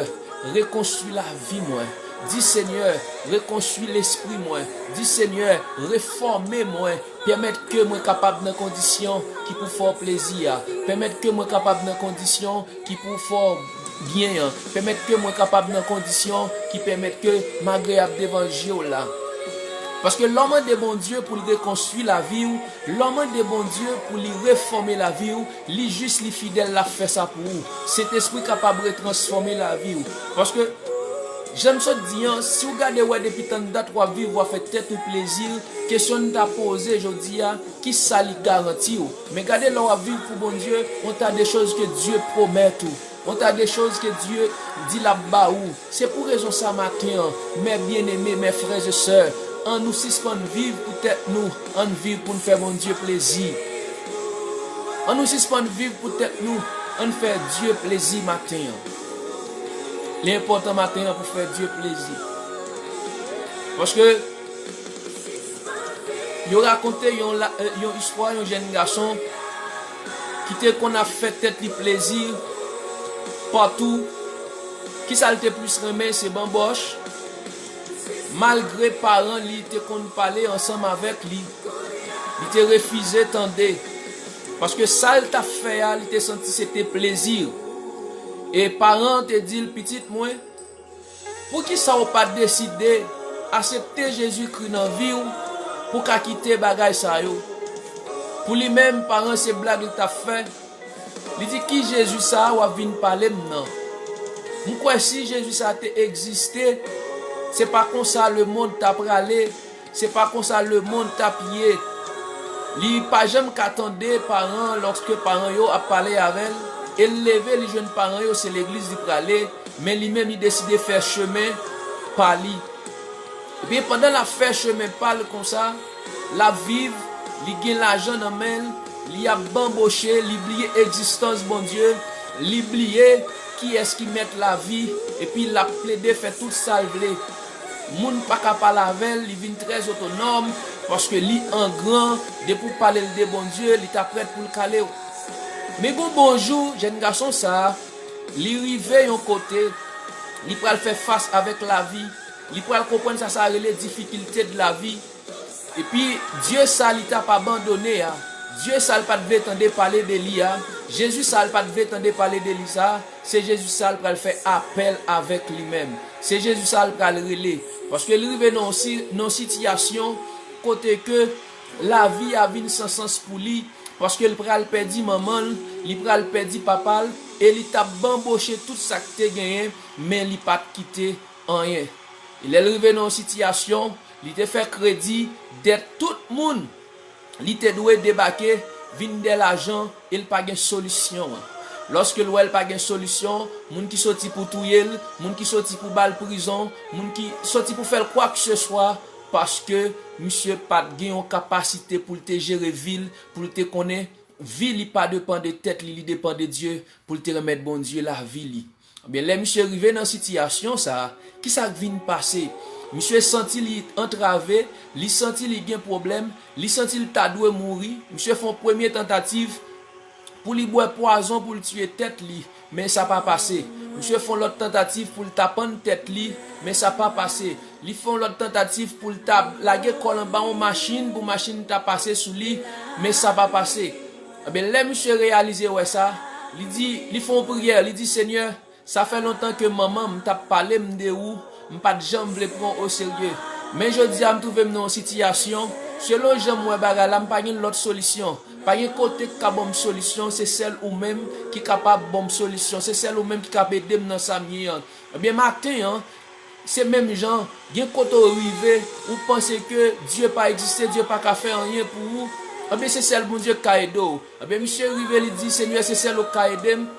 rekonstwi lavi mwen. Di, Senyè, rekonstwi lespri mwen. Di, Senyè, refòme mwen. Pèmèt ke mwen kapab nan kondisyon ki pou fè w plezi a. Pèmèt ke mwen kapab nan kondisyon ki pou fè w byen an. Pèmèt ke mwen kapab nan kondisyon ki pèmèt ke m agreyab devan je w la. Paske lè w mande Bondye pou l rekonstwi lavi w, lè w mande Bondye pou li refòme lavi w, li jis, li fidèl, l ap fè sa pou ou. Sentespri kapab retransfòme lavi w. Paske, jan m sot di an, si w gade wè depi tann dat w ap viv, w ap fè tèt ou plezi, kesyon n ta poze jodi a, kisa li garanti w? Men gade lè w ap viv pou Bondye, yon ta de choz ke Dye pwomèt ou. Yon ta de choz ke Dye di l ap ba ou. Se pou rezon sa maten an, mes bien-aimés, mes frères et sœurs, ann nou sispann viv pou tèt nou, ann viv pou n fè Bondye plezi. Ann nou sispann viv pou tèt nou, ann fè Dye plezi maten an. Li enpòtan maten an pou fè Dye plezi. Paske yo rakonte yon la, eh, yon istwa yon jèn gason ki te konn ap fè tèt li plezi patou. Kisa l te plis renmen, se banbòch. Malgre paran li te konn pale ansanm avèk li, li te refize tande. Paske sa l t ap fè a, li te santi se te plezi. E paran an te di l, pitit mwen, poukisa w pa deside aksepte Jezikri nan vi w pou w ka kite bagay sa yo? Pou li menm, paran se blag li t ap fè. Li di, ki Jezi sa a w ap vin pale m nan? M kwè si Jezi sa a te egziste, se pa konsa lemonn t ap prale. Se pa konsa lemonn t ap ye. Li pa janm ka tande paran lòske paran yo ap pale avè l, e l leve, li jwenn paran yo, se legliz li prale, men li menm li deside fè chemen pa li. Ebyen, pandan l ap fè chemen pa l konsa, l ap viv, li gen lajan nan men l, li ap banboche, li bliye egzistans Bondye, li bliye kiyès ki mèt lavi, epi l ap plede fè tout sa l vle. Moun pa ka pale avè l, li vin trè otonòm, paske li an gran, depi w pale l de Bondye, li ta prèt pou l kale w. Men gon bon jou, jèn gason sa a, li rive yon kote, li pral fè fas avèk lavi, li pral konprann sa sa rele difikilte de lavi. Epi, Dye sa li t ap abandone a, Dye sa l pa t vle tande pale de li a, Jezi sa l pa t vle tande pale de li sa, se Jezi sa l pral fè apèl avèk li menm. Se Jezi sa l pral rele. Paske li rive nan yon si-, nan yon sitiyasyon kote ke lavi a vin san sans pou li, paske l pral pèdi manman l, li pral pèdi papa l, e li t ap banboche tout sa k te genyen, men li pa t kite anyen. E lè l rive nan yon sitiyasyon, li te fè kredi, dèt tout moun li te dwe debake, vin dèyè lajan, e l pa gen solisyon an. Lòske l wè l pa gen solisyon, moun ki soti pou touye l, moun ki soti pou ba l prizon, moun ki soti pou fè l kwakseswa, paske misye pa t gen yon kapasite pou l te jere vi l, pou l te konnen vi li pa depann de tèt li, li depann de Dye, pou l te remèt Bondye lavi li. Ebyen, lè misye rive nan sitiyasyon sa a, kisa k vin pase? Misye santi li antrave, li santi li gen pwoblèm, li santi l ta dwe mouri. Misye fè yon premye tantativ pou li bwè pwazon pou l tiye tèt li, men sa pa pase. Misye fè yon lòt tantativ pou l ta pann tèt li, men sa pa pase. Li fè yon lòt tantativ pou l ta lage kò l anba yon machin, pou machin ta pase sou li, men sa pa pase. Ebyen, lè misye reyalize wè sa, li di, li fè yon priyè, li di, Senyè, sa fè lontan ke manman m t ap pale m de ou, m pa t janm vle pran w oserye. Men jodi a, m twouve m nan yon sitiyasyon, selon jan m wè bagay la, m pa gen lòt solisyon. Pa gen kote k ka ban m solisyon, se sèl ou menm ki kapab ban m solisyon, se sèl ou menm ki kab ede m nan sa m ye an. Ebyen, maten an, se menm jan, gen kote w rive, ou panse ke Dye pa egziste, Dye pa ka fè anyen pou ou. Ebyen, se sèl Bondye k ka ede w. Ebyen, misye rive, li di, Senyè, se sèl ou k ka ede m.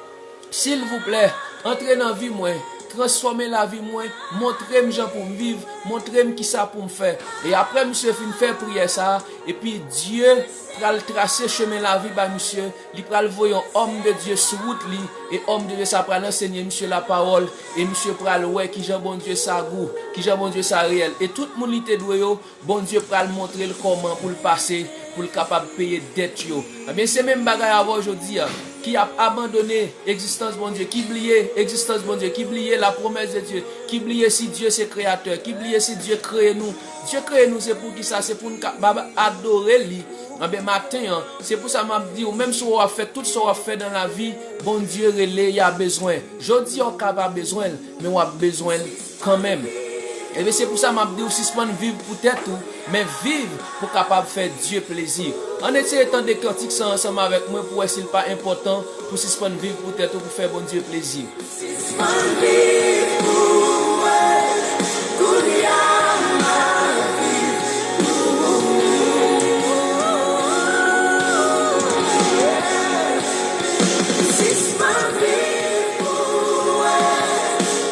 Silvouplè, antre nan vi mwen, transfòme lavi mwen, montre m jan pou m viv, montre m kisa pou m fè. E apre misye fin fè priyè sa a, epi Dye pral trase chemen lavi ba misye, li pral voye yon òm de Dye sou wout li, e òm de Dye sa pral ansenye misye lapawòl, e misye pral wè kijan Bondye sa gou, kijan Bondye sa reyèl. E tout moun li te dwe yo, Bondye pral montre l kòman pou l pase, pou l kapab peye dèt yo. Ebyen, se menm bagay avè w jodi a, ki ap abandone egzistans Bondye, ki bliye egzistans Bondye, ki bliye la promesse de Dieu, ki bliye si Dye se kreyatè, ki bliye si Dye kreye nou. Dye kreye nou, se pou kisa? Se pou n kapab adore li. Ebyen, maten an, se pou sa m ap di w, menm si w ap fè tout sa w ap fè nan lavi, Bondye rele, y a bezwen. Jodi a, w ka pa bezwen l, men w ap bezwen l kanmenm. Ebyen, se pou sa m ap di w, sispann viv pou tèt ou, men viv pou kapab fè Dye plezi. Ann eseye tande kantik sa ansanm avèk mwen pou wè si l pa enpòtan pou sispann viv pou tèt ou, pou fè Bondye plezi. Sispann viv pou ou, kounye a m ap viv pou ou. Sispann viv pou ou,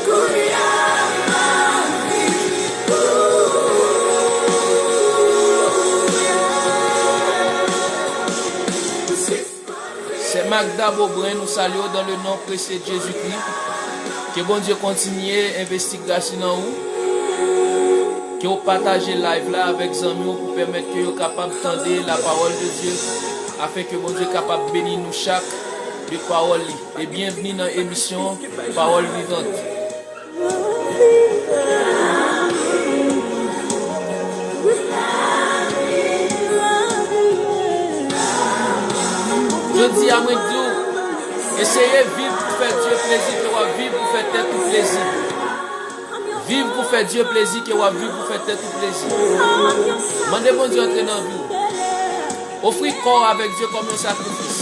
kounye a m ap viv pou ou. Sè Magda Beaubrun, nou salye w dans le nom précieux de Jésus-Christ. Ke Bondye kontinye envesti gras li nan ou. Ke w pataje live la avèk zanmi w pou pèmèt ke yo kapab tande la parole de Dieu, afin ke Bondye kapab beni nou chak de pawòl li. E byenvni nan emisyon Pawòl Vivant. Jodi a, mwen di w, eseye viv pou fè Dye plezi, ke w ap viv pou fè tèt ou plezi. Viv pou fè Dye plezi, ke w ap viv pou fè tèt ou plezi. Mande Bondye antre nan vi w. Ofri kò w avèk Dye kòm yon sakrifis.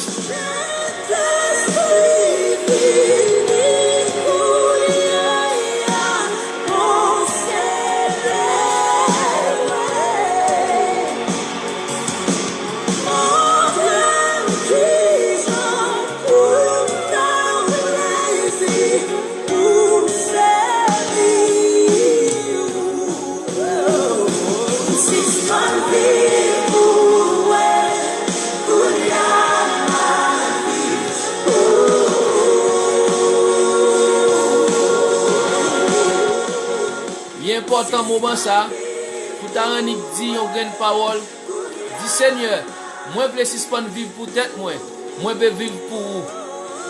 enpòtan moman sa a pou ta annik di yon grenn pawòl. Di, Senyè, mwen vle sispann viv pou tèt mwen. Mwen vle viv pou ou.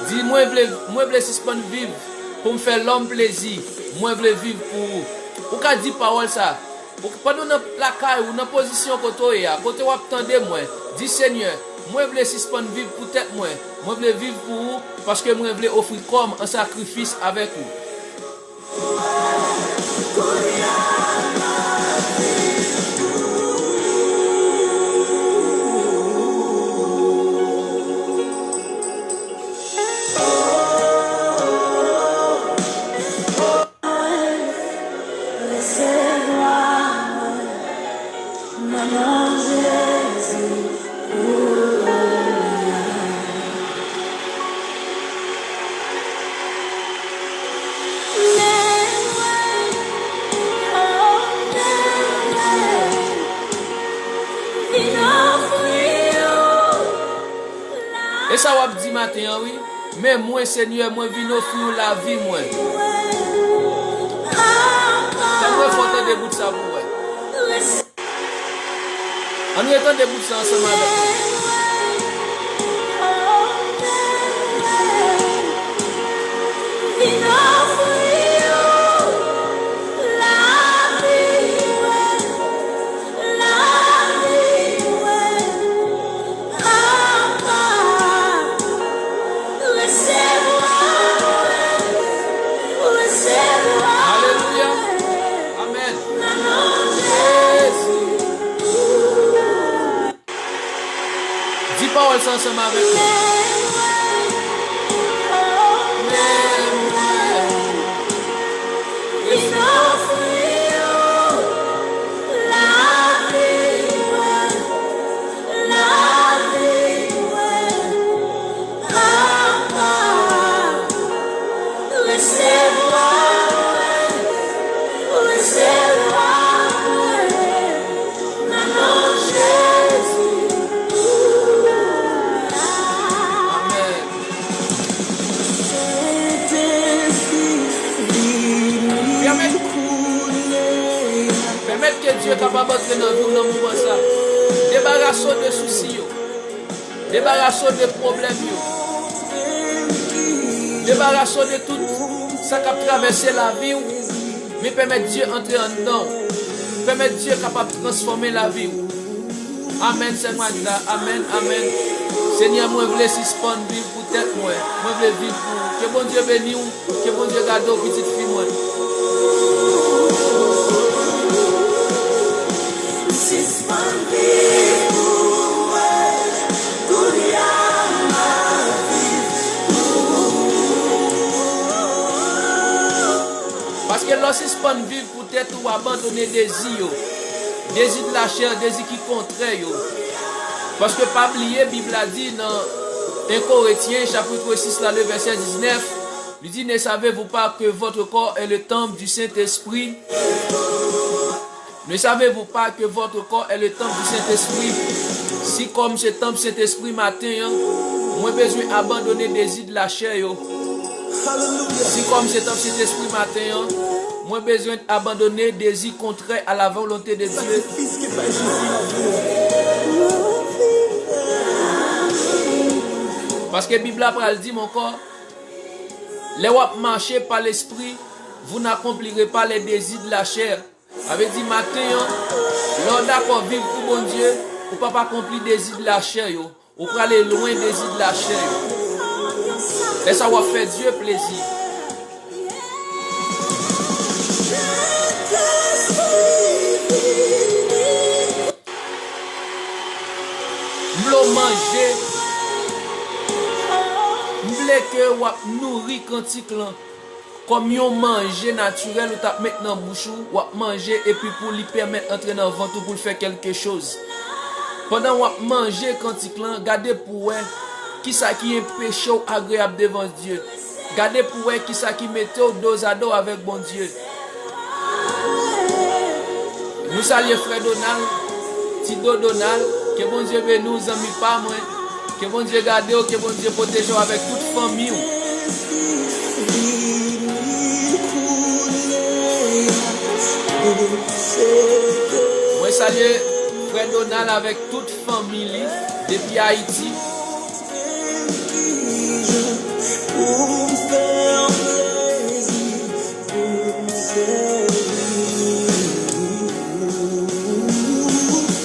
Di, mwen vle, mwen vle sispann viv pou m fè lòm plezi. Mwen vle viv pou ou. Ou ka di pawòl sa. Ou, pandan w nan lakay ou, nan pozisyon kote w ye a, kote w ap tande mwen, di, Senyè, mwen vle sispann viv pou tèt mwen. Mwen vle viv pou ou, paske mwen vle ofri kò m an sakrifis avèk ou. Resevwa mwen nan non Jezi. Men mwen, oh, men mwen, vin ofri ou. E sa w ap di maten an, wi. Men mwen, Senyè, mwen vin ofri w lavi mwen. Tanpri, fò w tande bout sa pou w wè. Ann retande bout sa ansanm avèk mwen. Vin ofri ou lavi mwen, lavi mwen. Papa, resevwa mwen, resevwa mwen. Alelouya. Amèn. Nan non Jezi. Di pawòl sa ansanm avèk mwen. Men mwen, men mwen, vin ofri ou lavi mwen, lavi mwen. Papa, resevwa mwen, resevwa mwen. Nan non Jezi. Amèn. Pèmèt, pèmèt ke Dye kapab antre nan vi w nan moman sa. Debarase w de sousi yo. Debarase w de pwoblèm yo. Debarase w de tout sa k ap travèse lavi w. Men pèmèt Dye antre anndan w. Pèmèt Dye kapab transfòme lavi w. Amèn, sè Magda. Amèn, amèn. Senyè, mwen vle sispann viv pou tèt mwen. Mwen vle viv pou ou. Ke Bondye beni w. Ke Bondye gade w, pitit fi mwen. Sispann viv pou ou. Kounye a, m ap viv pou ou. Paske lè w sispann viv pou tèt ou, abandone dezi yo. Dezi de lachè, dezi ki kontrè yo. Paske pa bliye, Bib la di nan en Korentyen, chapit sis la, le vèsè diznèf, li di, Ne savez-vous pas que votre corps est le temple du Saint-Esprit? Ne savez-vous pas que votre corps est le temple du Saint-Esprit? Si kò m se tanp Sentespri maten an, mwen bezwen abandone dezi de lachè yo. Si kò m se tanp Sentespri maten an, mwen bezwen abandone dezi kontrè a la volonte de Dye. Paske Bib la pral di m ankò, lè w ap mache pa Lespri, vous n'accomplirez pas les désirs de la chair. Sa vle di maten an, lè w dakò viv pou Bondye, ou p ap akonpli dezi de lachè yo. Ou prale lwen dezi de lachè yo. Lè sa w ap fè Dye plezi. M vle w manje. M vle ke w ap nouri kantik lan. Kòm yon manje natirèl ou t ap met nan bouch ou, w ap manje epi pou li pèmèt antre nan vant ou pou l fè kèlke choz. Pandan w ap manje kantik lan, gade pou w wè kisa ki enpeche w agreyab devan Dye. Gade pou w wè kisa ki mete w dozado avèk Bondye. Nou salye frè Donald, Tido Donald, ke Bondye beni w, zanmi pa mwen. Ke Bondye gade w, ke Bondye pwoteje w avèk tout fanmi w. Mwen salye frè Donald avèk tout fanmi li depi Ayiti. Pou m fè w plezi, pou m sèvi w.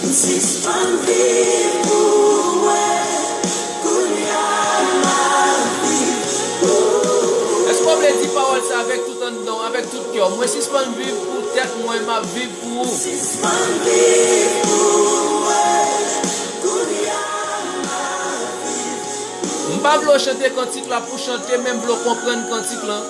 M sispann viv pou mwen, kounye a m ap viv pou ou. Èske w vle di pawòl sa avèk tout anndan w, avèk tout kè w? Mwen sispann viv pou tèt mwen, m ap viv pou ou. M sispann viv pou mwen, kounye a m ap viv. M pa vle w chante kantik la pou chante, men m vle w konprann kantik lan.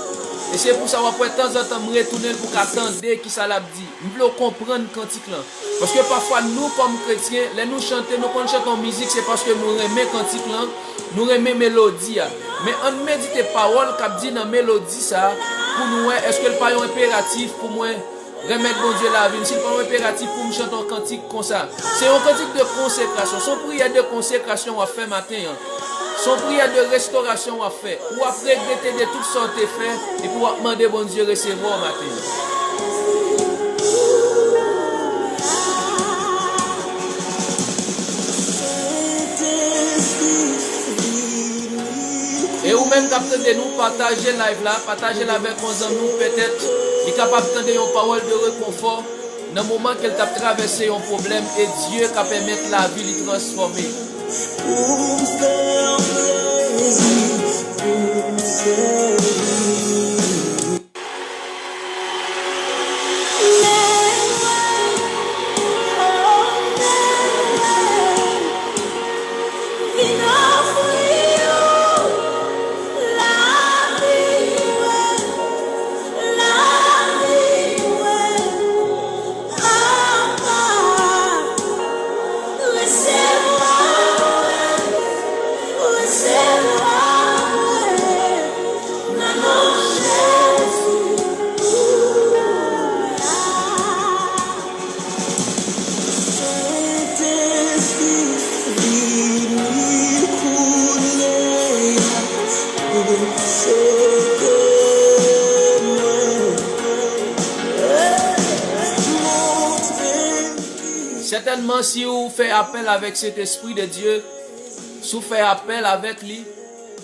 E se pou sa w ap wè tanzantan m retounen l pou w ka tande kisa l ap di. M vle w konprann kantik lan. Paske pafwa nou kòm kretyen, lè nou chante, nou konn chante yon mizik, se paske nou renmen kantik lan, nou renmen melodi a. Men ann medite pawòl k ap di nan melodi sa a, pou nou wè èske l pa yon enperatif pou mwen renmèt Bondye lavi m, si l pa yon enperatif pou m chante yon kantik konsa. Se yon kantik de konsekrasyon, se yon priyè de konsekrasyon w ap fè maten an. Se yon priyè de restorasyon w ap fè. Ou ap regrete de tout sa w te fè, epi w ap mande Bondye resevwa w maten an. E ou menm k ap tande nou, pataje live la, pataje l avèk yon zanmi w, petèt li kapab tande yon pawòl de rekonfò nan moman ke l t ap travèse yon pwoblèm, e Dye ka pèmèt lavi li transfòme. Pou m fè w plezi, pou m sèvi. Sentespri, vini kounye a, pou sove mwen. Montre m ki jan. Sètènman, si w fè apèl avèk Sentespri de Dye, si w fè apèl avèk li,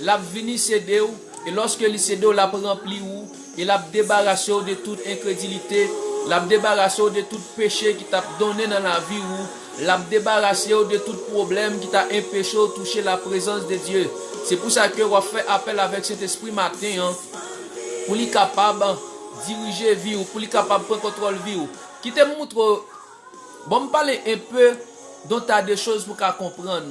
l ap vini sede w, e lòske li sede w, l ap ranpli w, e l ap debarase w de tout enkredilite, l ap debarase w de tout peche ki t ap donnen nan lavi w, l ap debarase w de tout pwoblèm ki ta enpeche w touche laprezans de Dye. Se pou sa ke w ap fè apèl avèk Sentespri maten an, pou li kapab dirije vi w, pou li kapab pran kontwòl vi w. Kite m moutre w, bon, m pale enpe don ta de choz pou w ka konprann.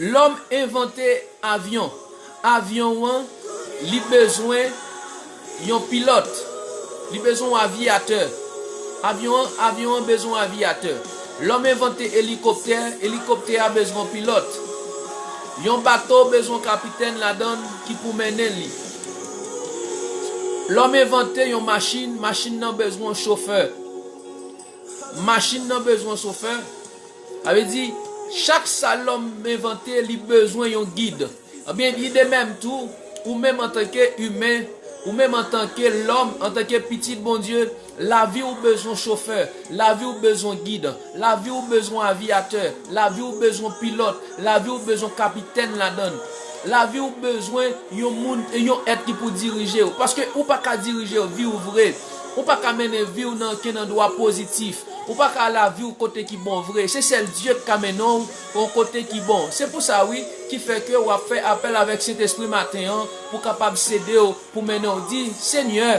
Lòm envante avyon. Avyon an, li bezwen yon pilòt. Li bezwen yon aviyatè. Avyon an, avyon an bezwen yon aviyatè. Lòm envante elikoptè, elikoptè a bezwen yon pilòt. Yon bato bezwen yon kapitèn ladan l ki pou mennen li. Lòm envante yon machin, machin nan bezwen yon chofè. Machin nan bezwen yon chofè. Sa vle di, chak sa lòm envante, li bezwen yon gid. Ebyen, idemèm tou, ou menm antanke imen, ou menm antanke lòm, antanke pitit Bondye, lavi w bezwen chofè, lavi w bezwen gid, lavi w bezwen aviyatè, lavi w bezwen pilòt, lavi w bezwen kapitèn ladan l. Lavi w bezwen yon moun, yon èt ki pou dirije w. Paske ou pa ka dirije vi w vre. Ou pa ka mennen vi w nan okenn andwa pozitif. Ou pa ka lavi w kote ki bon vre. Se sèl Dye k ka mennen w yon kote ki bon. Se pou sa, wi, ki fè ke w ap fè apèl avèk Sentespri maten an pou kapab sede w, pou mennen w di, Senyè,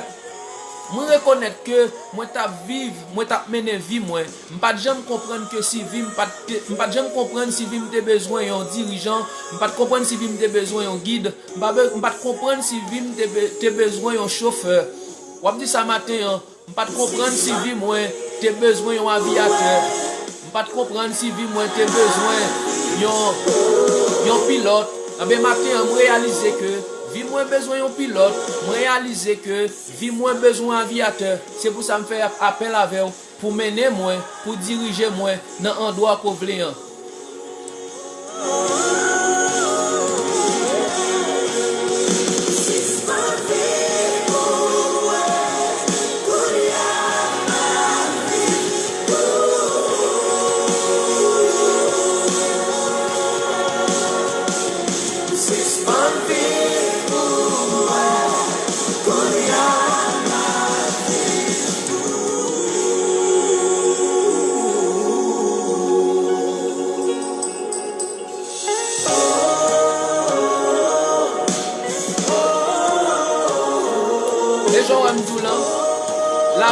mwen rekonèt ke mwen t ap viv, mwen t ap mennen vi mwen. M pa t janm konprann ke si vi m pa t, m pa t janm konprann si vi m te bezwen yon dirijan, m pa t konprann si vi m te bezwen yon gid, m pa be-, m pa t konprann si vi m te be-, te bezwen yon chofè. W ap di sa maten an, m pa t konprann si vi mwen te bezwen yon aviyatè. M pa t konprann si vi mwen te bezwen yon, yon pilòt. Anben, maten an, m reyalize ke vi mwen bezwen yon pilòt. M reyalize ke vi mwen bezwen yon aviyatè. Se pou sa m fè ap-, apèl avè w pou mennen mwen, pou dirije mwen nan andwa ke w vle an. Sispann viv pou mwen,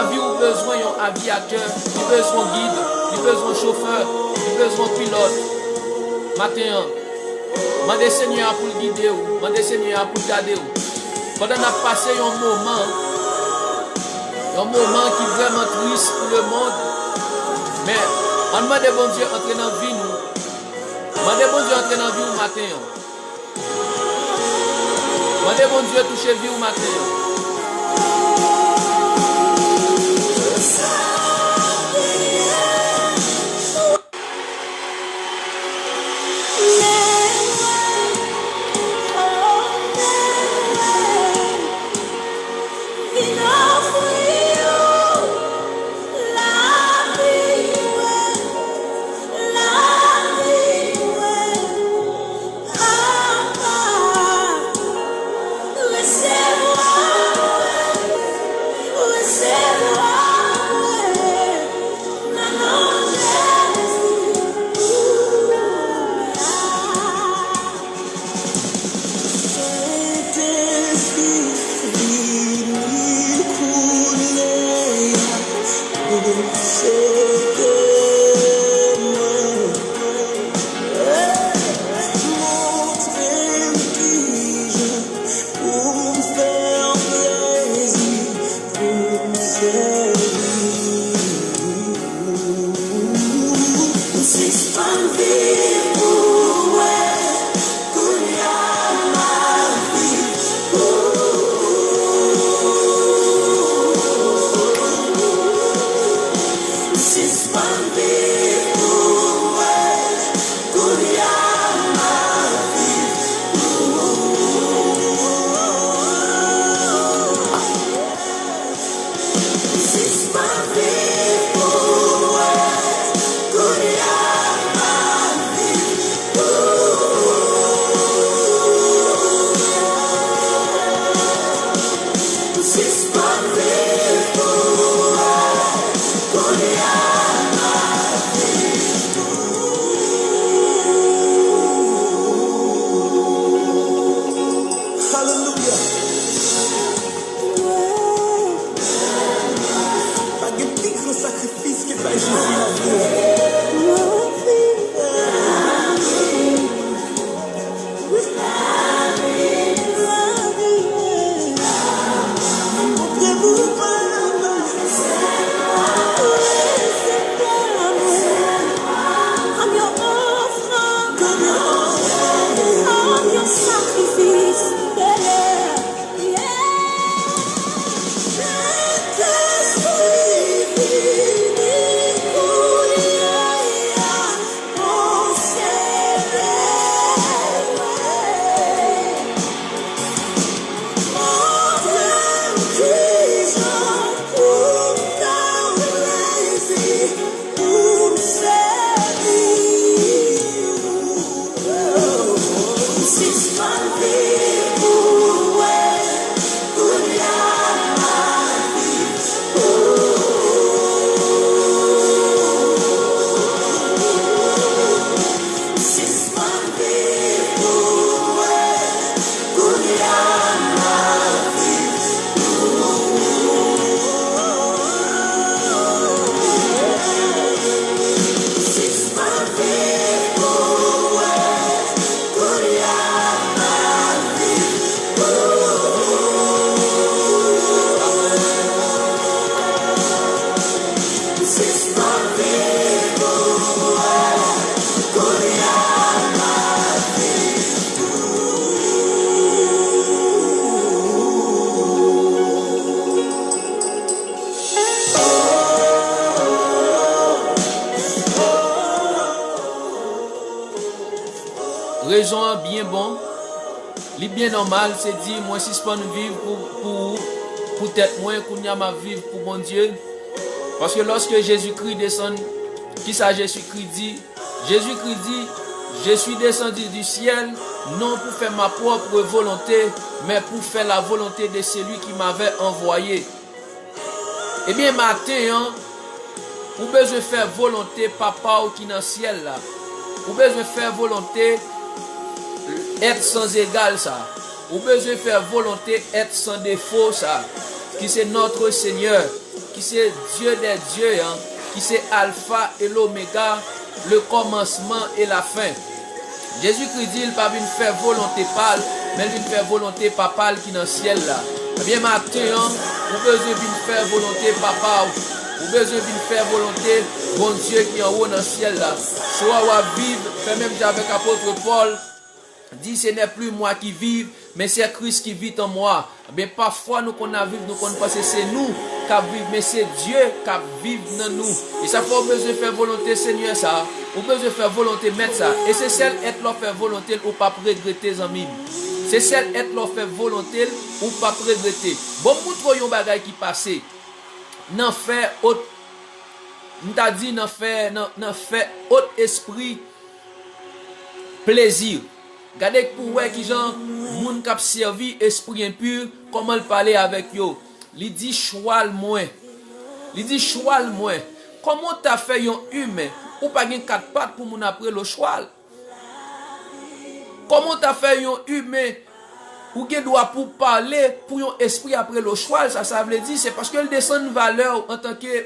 Lavi w bezwen yon aviyatè, li bezwen gid, li bezwen chofè, li bezwen pilòt. Maten an, mande Senyè a pou l gide w, mande Senyè a pou l gade w. Pandan n ap pase yon moman, yon moman ki vrèman tris pou lemonn, men ann mande Bondye antre nan vi nou. Mande Bondye antre nan vi w maten an. Mande Bondye touche vi w maten an. Sentespri, vini kounye a pou sove mwen. Montre m kijan pou m fè w plezi, pou m sèvi w. M sispann viv pou w. Kounye a m ap viv pou ou. M sispann viv pou ou. Kounye a m ap viv pou ou. Sispann viv pou ou. Kounye a m ap viv pou ou. Sispann viv pou ou. Kounye a m ap viv pou ou. Alelouya. Pa gen pi gran sakrifis ke bay Jezi nan vi w. I'm your offering. I'm your offering. I'm your sacrifice. Yeah. Rezon an byen bon. Li byen nòmal, se di, mwen sispann viv pou, pou ou, pou tèt mwen, kounye a m ap viv pou Bondye. Paske lòske Jezikri desann, kisa Jezikri di? Jezikri di, Je suis descendu du ciel, non pour faire ma propre volonté, mais pour faire la volonté de celui qui m'avait envoyé. Ebyen, maten an, ou bezwen fè volonte Papa w ki nan syèl la. Ou bezwen fè volonte Èt san egal sa. Ou bezwen fè volonte Èt san defo sa, ki se notre Seigneur. ki se Dye dè dye an, ki se Alfa e Lomega, le kòmansman e lafen. Jezikri di l pa vin fè volonte pa l, men l vin fè volonte Papa l ki nan syèl la. Ebyen, maten an, ou bezwen vin fè volonte Papa w. Ou bezwen vin fè volonte Bondye ki anwo nan syèl la. Swa w ap viv, fè menm jan avèk apot Pòl, di, Ce n'est plus moi qui vis, mais c'est Christ qui vit en moi. Ebyen, pafwa nou konn ap viv, nou konn panse se nou k ap viv, men se Dye k ap viv nan nou. E sa fè w bezwen fè volonte Senyè sa a. Ou bezwen fè volonte Mèt sa a. E se sèl èt lè w fè volonte l, ou p ap regrete, zanmi m. Se sèl èt lè w fè volonte l, ou p ap regrete. Bon, m montre w yon bagay ki pase nan fè ot, m ta di nan fè, nan, nan fè ot espri plezi. Gade pou w wè kijan moun k ap sèvi espri enpi, kòman l pale avèk yo. Li di, Chwal mwen. Li di, Chwal mwen. Kòman w ta fè yon imen, ou pa gen kat pat pou moun ap rele w chwal? Kòman w ta fè yon imen, ou gen dwa pou w pale pou yon espri ap rele w chwal? Sa, sa vle di, se paske l desann valè w antanke,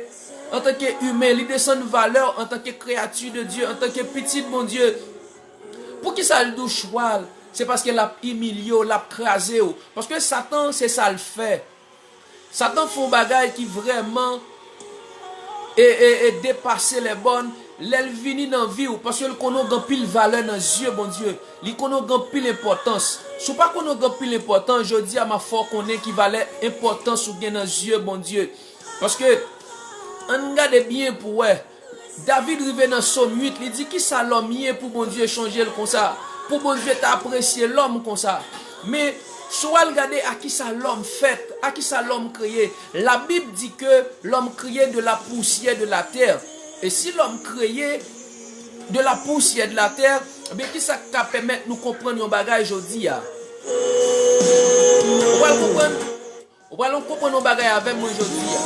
antanke imen, li desann valè w antanke kreyati de Dye, antanke pitit Bondye. Poukisa l di w chwal? Se paske l ap imilye w, l ap kraze w. Paske Satan, se sa l fè. Satan fè yon bagay ki vrèman e, e, e depase lè bòn lè l vini nan vi w, paske l konnen w gen anpil valè nan zye Bondye. Li konnen w gen anpil enpòtans. Si w pa konnen w gen anpil enpòtans, jodi a m ap fè w konnen ki valè enpòtans ou gen nan zye Bondye. Paske, ann gade byen pou w wè. David rive nan Sòm uit, li di, Kisa lòm ye pou Bondye chonje l konsa? Pou Bondye ta apresye lòm konsa? Men, si w al gade a kisa lòm fèt, a kisa lòm kreye, Labib di ke lòm kreye de la pousyè de la tè. E si lòm kreye de la pousyè de la tè, ebyen, kisa k ka pèmèt nou konprann yon bagay jodi a? Ou pral konprann Ou pral konprann yon bagay avè mwen jodi a.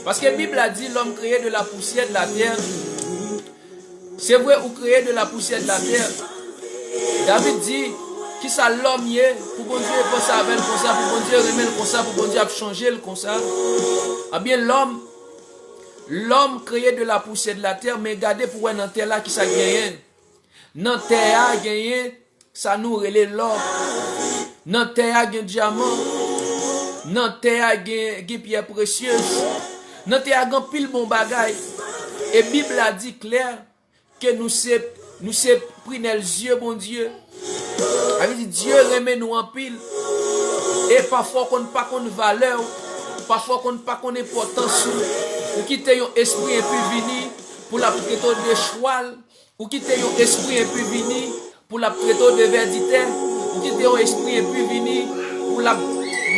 Paske Bib la di, L'homme créé de la poussière de la terre. Se vre, ou kreye de la poussière de la terre. David di, Kisa lòm ye pou Bondye panse avè l konsa, pou Bondye renmen l konsa, pou Bondye ap chonje l konsa? Ebyen, lòm, lòm kreye de la poussière de la terre, men gade pou wè nan tè la kisa k genyen. Nan tè a genyen sa nou rele lò. Nan tè a gen dyaman. Nan tè a gen, gen pyè presyez. Nan tè a gen anpil bon bagay. E Bib la di klè ke nou se, nou se prinèl zye Bondye. Sa vle di Dye renmen nou anpil. E pafwa w konn pa konn valè w. Pafwa w konn pa konn enpòtans ou. Ou kite yon espri enpi vini pou l ap trete w de chwal. Ou kite yon espri enpi vini pou l ap trete w de vèditè. Ou kite yon espri enpi vini pou l ap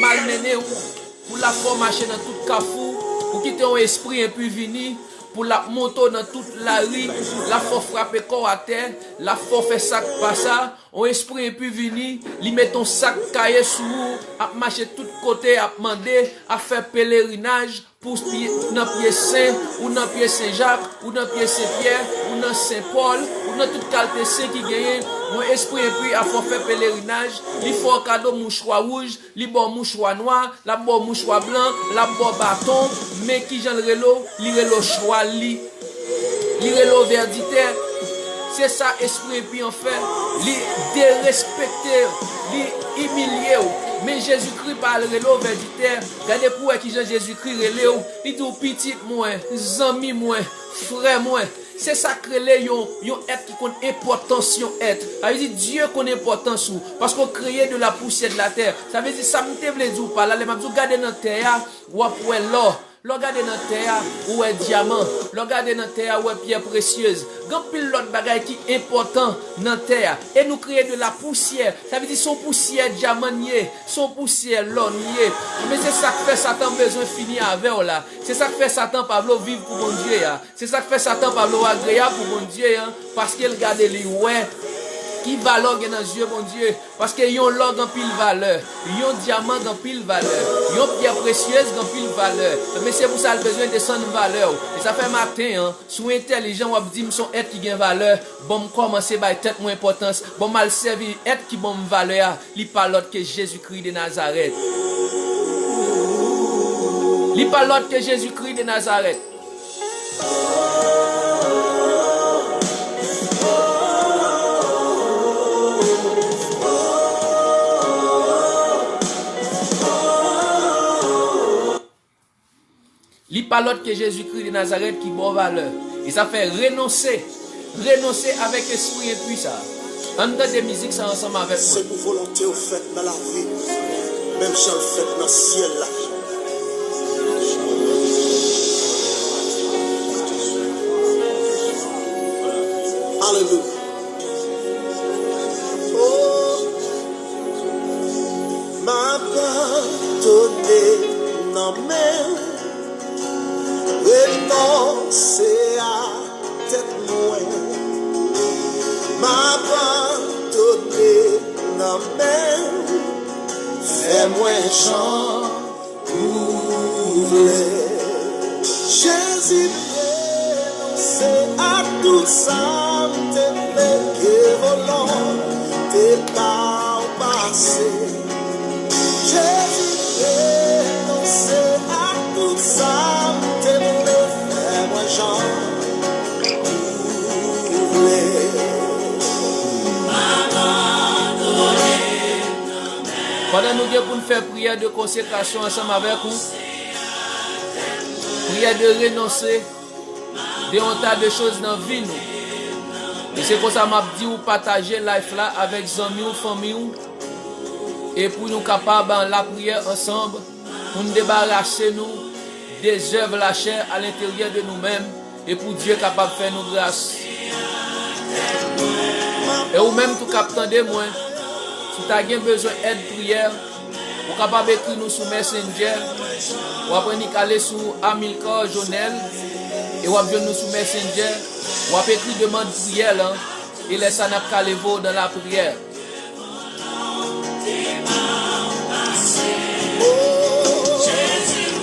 malmennen w, pou l ap fè w mache nan tout kafou. Ou kite yon espri enpi vini pou l ap monte w nan tout lari, l ap fè w frape kò w atè, l ap fè w fè sa k pa sa. Yon espri enpi vini, li mete yon sak kaye sou ou, ap mache tout kote, ap mande, ap fè pelerinaj, pou pye, nan pye sen, ou nan pye Sen Jak, ou nan pye Sen Pyè, ou nan Sen Pòl, ou nan tout kalte sen ki genyen, yon espri enpi ap fè w fè pelerinaj, li fè w kado mouchwa wouj, li ba w mouchwa nwa, l ap ba w mouchwa blan, l ap ba w baton, men kijan l rele w, li rele w chwal li. Li rele w vèditè. Se sa espri enpi an fè. Li derespekte w, li imilye w. Men Jezikri pa al rele w vèditè. Gade pou w wè kijan Jezikri rele w. Li di w, Pitit mwen, zanmi mwen, frè mwen. Se sa k rele yon, yon èt ki konn enpòtans yon èt. Sa vle di, Dye konn enpòtans ou. Paske w kreye de la pousyè de la tè. Sa vle di, sa m te vle di w pa la, lè m ap di w gade nan tè a, w ap wè lò. Lè w gade nan tè a, ou wè dyaman. Lè w gade nan tè a, ou wè pyè presyez. Gen anpil lòt bagay ki enpòtan nan tè a. E nou kreye de la pousyè. Sa vle di se yon pousyè dyaman n ye, se yon pousyè lò n ye. Men se sa k fè Satan bezwen fini avè w la. Se sa k fè Satan pa vle w viv pou Bondye a. Se sa k fè Satan pa vle w agreyab pou Bondye an, paske l gade li wè Ki valè w gen nan zye Bondye? Paske yon lò gen anpil valè, yon dyaman gen anpil valè, yon pyè presyez gen anpil valè. Men se pou sa l bezwen desann valè w. E sa fè maten an, si w entèlijan, w ap di, "M se yon èt ki gen valè. Bon, m kòmanse bay tèt mwen enpòtans. Bon, m al sèvi èt ki ban m valè a. Li pa lòt ke Jezikri de Nazarèt." Li pa lòt ke Jezikri de Nazarèt. Li pa lòt ke Jezikri de Nazarèt ki ba w valè. E sa fè renonse. Renonse avèk espri enpi sa a. Ann tande mizik sa ansanm avèk mwen. Se pou volonte w fèt nan lavi m, menm jan l fèt nan syèl la. Alelouya. Oh, m abandone nan men w, renonse a tèt mwen. M abandone nan men w, fè mwen jan ou vle. Jezi, m renonse a tout sa m te vle, ke volonte pa w pase. Jezi, m renonse a tout sa m te vle, fè mwen jan ou vle. Pandan nou gen pou n fè priyè de konsekrasyon ansanm avèk ou, priyè de renonse de yon ta de choz nan vi nou. E se konsa m ap di w pataje live la avèk zanmi w, fanmi w, e pou nou kapab an lapriyè ansanm, pou n debarase nou de zèv lachè alenteryè de nou menm, e pou Dye kapab fè nou gras. E ou menm tou k ap tande mwen, si w ta gen bezwen èd priyè, ou kapab ekri nou sou Messenger, w ap annik ale sou Amilcar Jonel, e w ap jwenn nou sou Messenger, w ap ekri demann priyè lan, e lè sa n ap ka leve w dan lapriyè. Jezi, m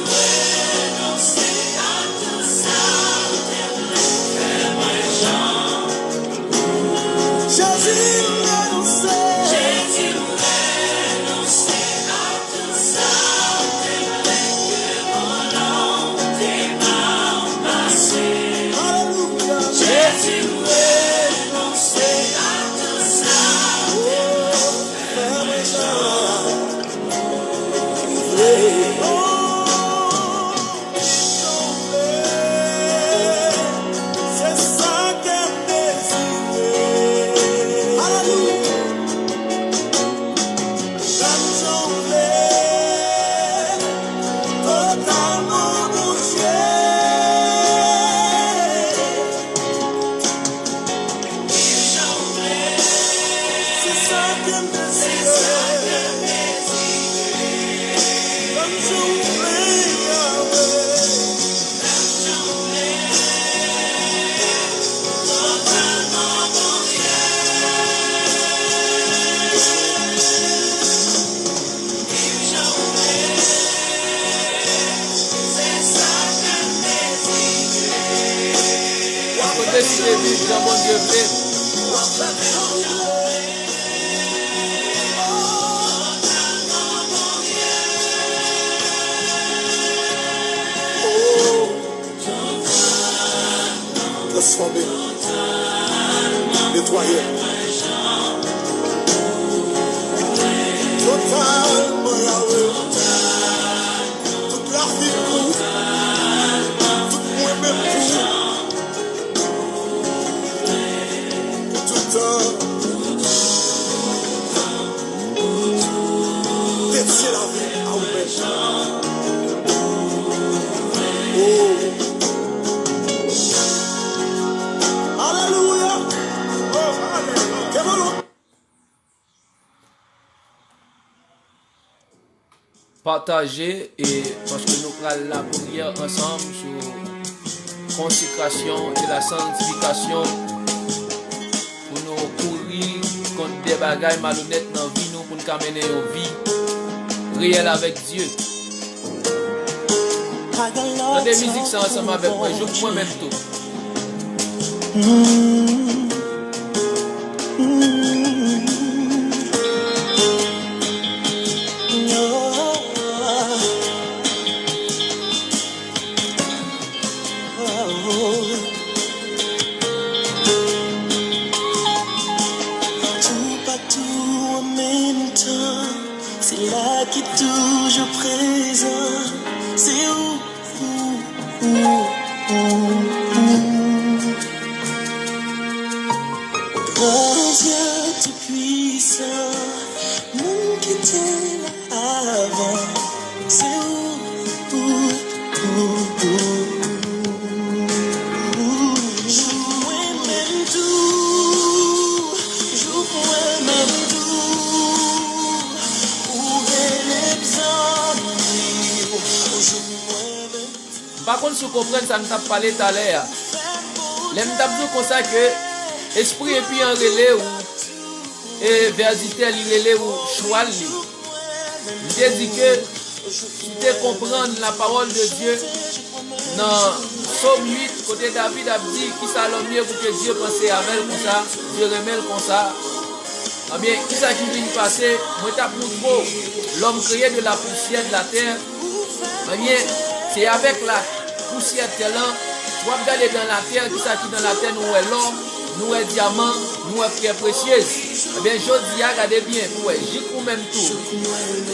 renonse. Alelouya. Jezi, m renonse a tout sa. Fè mwen jan ou vle. Oh, jan ou vle. Se sa kè m dezire. Alelouya. Fè m jan ou vle. Totalman, Bondye. Se sa ke m dezire. Ban m jan w vle, Yahweh. W ap deside viv jan Bondye vle. Transfòme, netwaye. Totalman, Yahweh. Tout lavi m pou ou. Tout mwen menm pou ou. Pou tout tan. Dedye lavi m a ou menm. Oh. Alelouya. Oh, alelouya. Ke volonte. Pataje, e paske nou pral lapriyè ansanm sou konsekrasyon e la santifikasyon pou nou kouri de bagay malonèt nan vi nou pou n ka mennen yon vi reyèl avèk Dye. Tande mizik sa ansanm avèk mwen, jouk mwen menm tou. Toupatou an menm tan, se la ki toujou prezan, se ou, ou, ou, ou, ou. Bondye Toupisan, moun ki te la avan, se ou, ou, ou, ou. Jouk mwen menm tou, jouk mwen menm tou, ou rele m zanmi w, jouk mwen menm tou. M pa konn si w konprann sa n t ap pale talè a. Lè m t ap di w konsa ke espri enpi an rele w, e vèditè li rele w chwal li. M te di ke si w te konprann la parole de Dieu nan Sòm uit, kote David ap di, kisa lòm ye pou ke Dye panse avè l konsa, Dye renmen l konsa. Ebyen, kisa ki vin pase? Mwen t ap moutre w, l'homme créé de la poussière de la terre. Ebyen, se avèk la pousyè tè lan, si w ap gade dan latè, kisa ki dan latè, nou wè lò, nou wè dyaman, nou wè pyè presyez. Ebyen, jodi a, gade byen, pou wè, jik ou menm tou.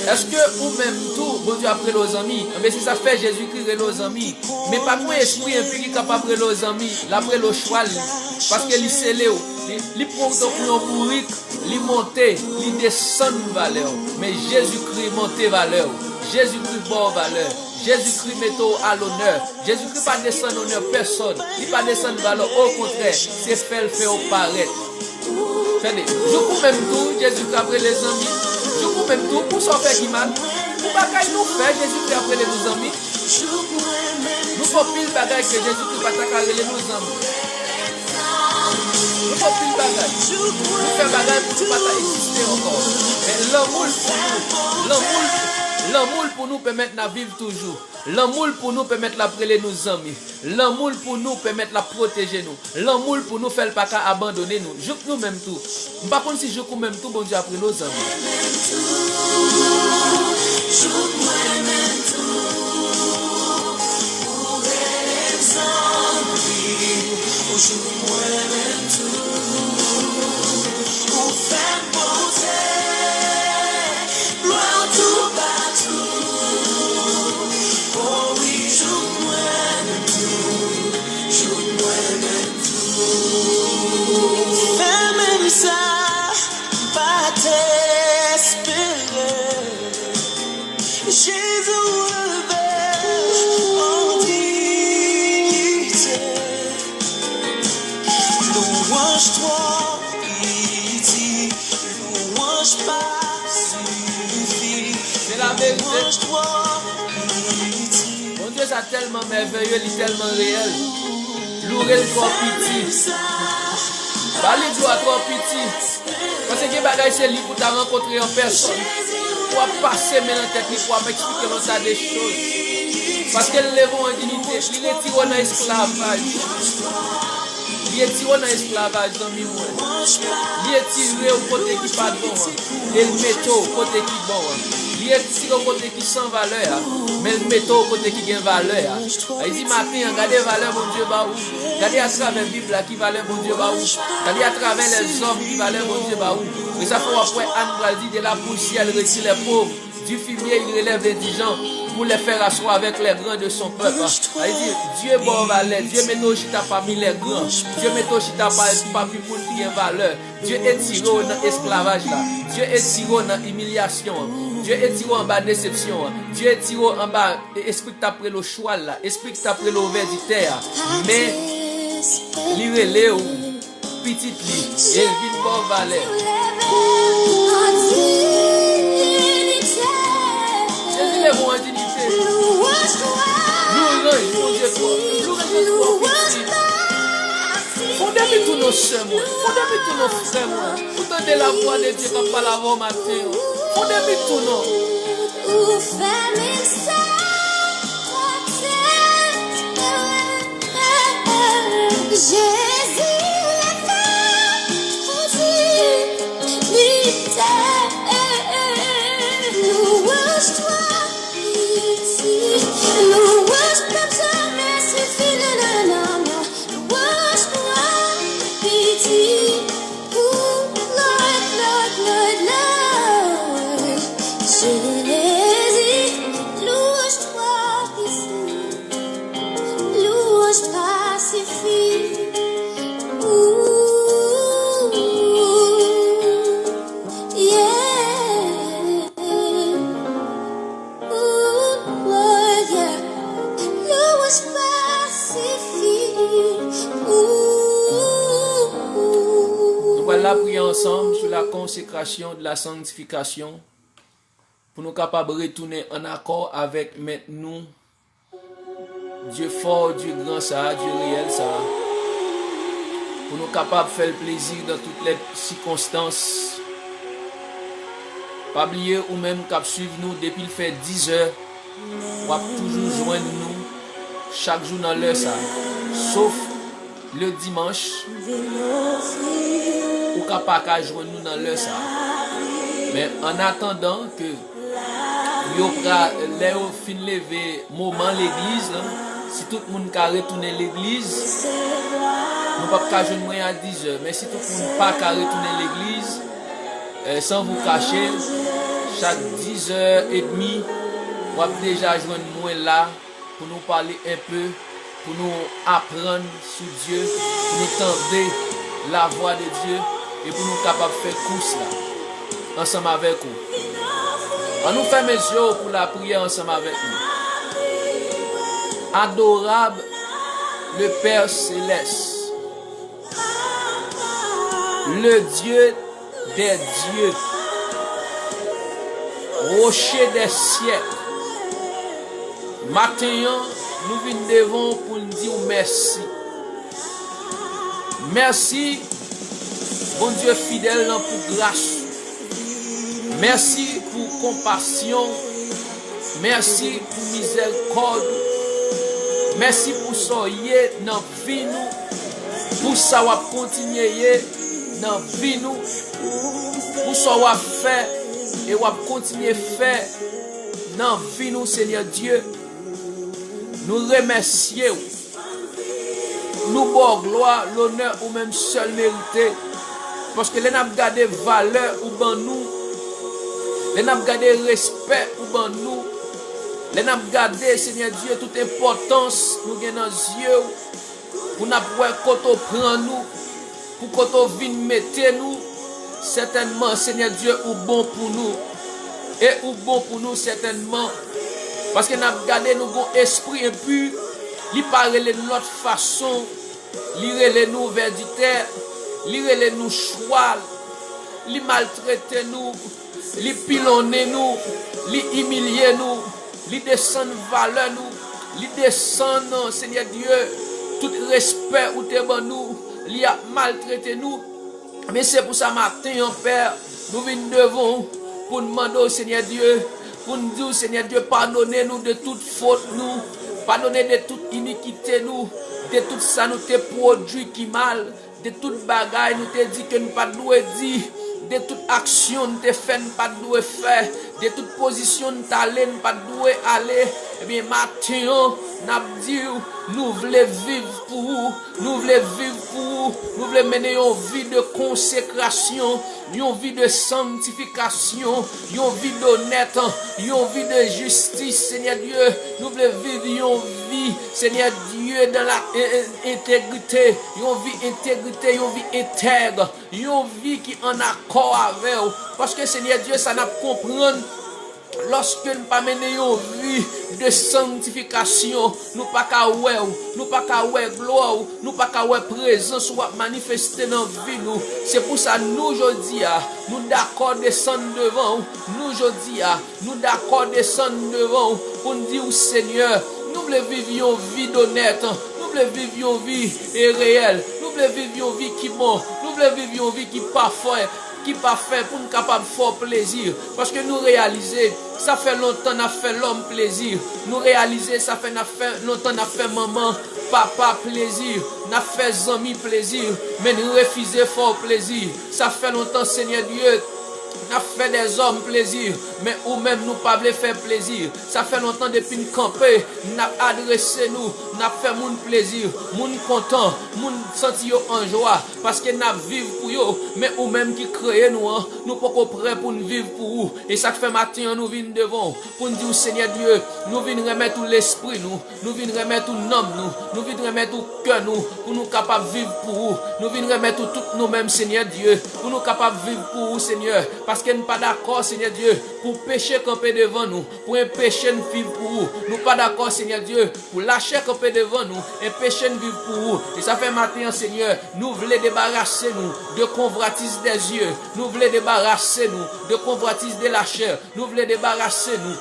Èske ou menm tou, Bondye ap rele w zanmi? Ebyen, se sa k fè Jezikri rele w zanmi. Men pa gen yon espri enpi ki kapab rele w zanmi, l ap rele w chwal li. Paske li sele w, li, li pran w tankou yon bourik, li monte, li desann valè w. Men Jezikri monte valè w. Jezikri ba w valè. Jezikri mete w a lonè. Jezikri pa desann onè pèsòn. Li pa desann valè w. Okontrè, se fè l fè w parèt. Tande, jouk ou menm tou, Jezikri ap rele zanmi. Jouk ou menm tou, pou sa w fè ki mal, pou bagay nou fè, Jezikri ap rele nou zanmi. Nou fè pil bagay ke Jezikri pa ta ka rele nou zanmi. Nou fè pil bagay. Nou fè bagay pou nou pa ta egziste ankò. Men lanmou l pou nou, lanmou l, lanmou l pou nou pèmèt n ap viv toujou. Lanmou l pou nou pèmèt l ap rele nou zanmi. Lanmou l pou nou pèmèt l ap pwoteje nou. Lanmou l pou nou fè l pa ka abandone nou. Jouk nou menm tou. M pa konn si jouk ou menm tou Bondye ap rele w zanmi. Jouk mwen menm tou. Ou jouk mwen menm tou. Ou fè m poze glwa toupatou. O wi, jouk mwen menm tou. Jouk mwen menm tou. Fè menm sa m pa t espere. Jezi, ou leve an diyite. Louwanj twò piti, louwanj pa sifi. Se laverite. Louwanj twò piti. Bondye sa tèlman mèveye, li tèlman reyèl. Loure l twò piti. Ba li glwa twò piti. Paske gen bagay se li pou ta rankontre an pèsòn. Pou w ap pase men nan tèt li, pou w ap eksplike l yon ta de choz. Paske l leve w an diyite, li retire w nan esklavaj. Li retire w nan esklavaj, zanmi mwen. Li retire w kote ki pa t bon an, e l mete w kote ki bon an. Li retire w kote ki san valè a, men l mete w kote ki gen valè a. Sa vle di maten an, gade valè Bondye ba ou. Gade atravè Bib la ki valè Bondye ba ou. Gade atravè lèzòm ki valè Bondye ba ou. E sa fè w ap wè Ann pral di, de la poussière il retire les pauvres, du fumier il relève l'indigent, pour les faire asseoir avec les grands de son peuple. Sa vle di, Dye ba w valè, Dye mete w chita pami lè gran, Dye mete w chita pa- pami moun ki gen valè. Dye etire w nan esklavaj la. Dye etire w nan imilyasyon an. Dye etire w anba desepsyon an. Dye etire w anba espri k t ap rele w chwal la, espri k t ap rele w vèditè a. Men li rele w pitit li, e l vin ba w valè. Jezi leve w an diyite. Louwanj Bondye twò, louwanj twò piti. Fon depi tou Sè mwen, fondè mi tou non, frè mwen. Ou tande lavwa de Dye k ap pale avè w maten an. Fondè mi tou non. Ou fè mil sèt twa tèt. Jezi leve pou divinite. Louanj twa piti. Louanj p ap janmen sifi, non, non, non, non. Louanj twa piti. Ooh, Lord, Lord, Lord, Lord. Jezi, louanj twa piti. Louanj twa sifi. Ooh, yeah. Ooh, Lord, yeah. Louanj pa sifi. Ooh. Nou pral lapriyè ansanm sou la consécration de la sanctification, pou nou kapab retounen ann akò avèk Mèt nou, Dye fò, Dye gran sa a, Dye reyèl sa a, pou nou kapab fè l plezi nan tout lè sikonstans. Pa bliye, ou menm k ap swiv nou depi l fè dizè, w ap toujou jwenn nou chak jou nan lè sa a, sof le dimanch, ou ka pa ka jwenn nou nan lè sa a. Men an atandan ke yo pra, lè yo fin leve moman legliz lan, si tout moun ka retounen legliz, nou p ap ka jwenn mwen a dizè. Men si tout moun pa ka retounen legliz, eh, sans vous cacher, chak dizè edmi, w ap deja jwenn mwen la pou nou pale enpe, pou nou aprann sou Dye, pou nou tande lavwa de Dye, e pou nou kapab fè kous la ansanm avèk ou. Ann nou fèmen zye w pou lapriyè ansanm avèk nou. Adorable le Père céleste, le Dieu des dieux, Rocher des siècles. Maten an, nou vin devan w pou n di w mèsi. Mèsi, Bondye fidèl lan, pou gras ou. Mèsi pou konpasyon w. Mèsi pou mizèrikòd ou. Mèsi pou sa w ye nan vi nou, pou sa w ap kontinye ye nan vi nou, pou sa w ap fè e w ap kontinye fè nan vi nou, Senyè Dye. Nou remèsye w. Nou ba w glwa, lonè ou menm sèl merite. Paske lè n ap gade valè ou ban nou, lè n ap gade respè ou ban nou, lè n ap gade, Senyè Dye, tout enpòtans nou gen nan zye w, pou n ap wè kote w pran nou, pou kote w vin mete nou, sètènman, Senyè Dye, ou bon pou nou. E ou bon pou nou, sètènman. Paske n ap gade, nou gon espri enpi, li pa rele n lòt fason. Li rele nou vèditè, li rele nou chwal, li maltrete nou, li pilonnen nou, li imilye nou, li desann valè nou, li desann, Senyè Dye, tout respè ou te ban nou, li ap maltrete nou. Men se pou sa maten an, Pè, nou vin devan w pou n mande w, Senyè Dye, pou n di w, Senyè Dye, padone nou de tout fot nou, padone de tout inikite nou, de tout sa nou te pwodui ki mal, de tout bagay nou te di ke n pa t dwe di, de tout aksyon n te fè n pa t dwe fè, de tout pozisyon n t ale n pa t dwe ale. Ebyen, maten an, n ap di w, nou vle viv pou ou, nou vle viv pou ou, nou vle mennen yon vi de konsekrasyon, yon vi de sanktifikasyon, yon vi donèt, yon vi de jistis, Senyè Dye. Nou vle viv yon vi, Senyè Dye, dans la, e, e, entegrite, yon vi entegrite, yon vi entèg, yon vi ki ann akò avè w. Paske, Senyè Dye, sa n ap konprann, lòske n pa mennen yon vi de sanktifikasyon, nou pa ka wè w, nou pa ka wè glwa w, nou pa ka wè prezans ou ap manifeste nan vi nou. Se pou sa nou, jodi a, nou dakò desann devan w. Nou, jodi a, nou dakò desann devan w pou n di w, Senyè, nou vle viv yon vi donèt, nou vle viv yon vi e reyèl. Nou vle viv yon vi ki bon. Nou vle viv yon vi ki pafè, ki pafè pou n kapab fè w plezi. Paske nou reyalize sa fè lontan n ap fè lòm plezi. Nou reyalize sa fè n ap fè lontan n ap fè manman, papa plezi. N ap fè zanmi plezi. Men n refize fè w plezi. Sa fè lontan, Senyè Dye, n ap fè dèzòm plezi, men ou menm nou pa vle fè plezi. Sa fè lontan depi n kanpe, n ap adrese nou, n ap fè moun plezi. Moun kontan, moun santi yo an jwa, paske n ap viv pou yo. Men ou menm ki kreye nou an, nou poko prè pou n viv pou ou. E sa k fè maten an nou vin devan w, pou n di w, Senyè Dye, nou vin renmèt ou lespri nou, nou vin renmèt ou nanm nou, nou vin renmèt ou kè nou, pou nou kapab viv pou ou. Nou vin renmèt ou tout nou menm, Senyè Dye, pou nou kapab viv pou ou, Senyè. Paske n pa dakò, Senyè Dye, pou peche kanpe devan nou, pou enpeche n viv pou ou. Nou pa dakò, Senyè Dye, pou lachè kanpe devan nou, enpeche n viv pou ou. E sa fè maten an, Senyè, nou vle debarase nou de konvwatis dè zye. Nou vle debarase nou de konvwatis de lachè. Nou vle debarase nou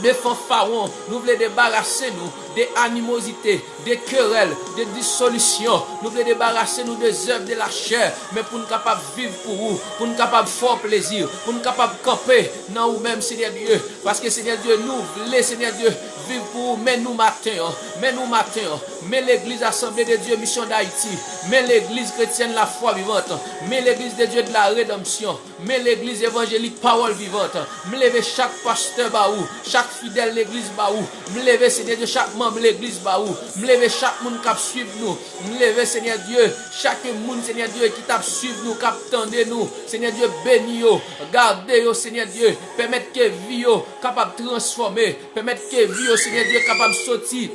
de fanfawon. Nou vle debarase nou de animozite, de kerèl, de disolisyon. Nou vle debarase nou de zèv de lachè. Men pou n kapab viv pou ou, pou n kapab fè w plezi, pou n kapab kanpe nan ou menm, Senyè Dye. Paske, Senyè Dye, nou vle, Senyè Dye, viv pou ou. Men nou maten an, men nou maten an. Men legliz Asanble de Dye Misyon Dayiti. Men legliz kretyèn Lafwa Vivant. Men legliz de Dye de la Redanmsyon. Men legliz evanjelik Pawòl Vivant. M leve chak pastè ba ou, chak fidèl legliz ba ou. M leve, Senyè Dye, chak manm legliz ba ou. M leve chak moun k ap swiv nou. M leve, Senyè Dye, chak moun, Senyè Dye, ki t ap swiv nou, k ap tande nou. Senyè Dye, beni yo, gade yo, Senyè Dye, pèmèt ke vi yo kapab transfòme, pèmèt ke vi yo, Senyè Dye, kapab soti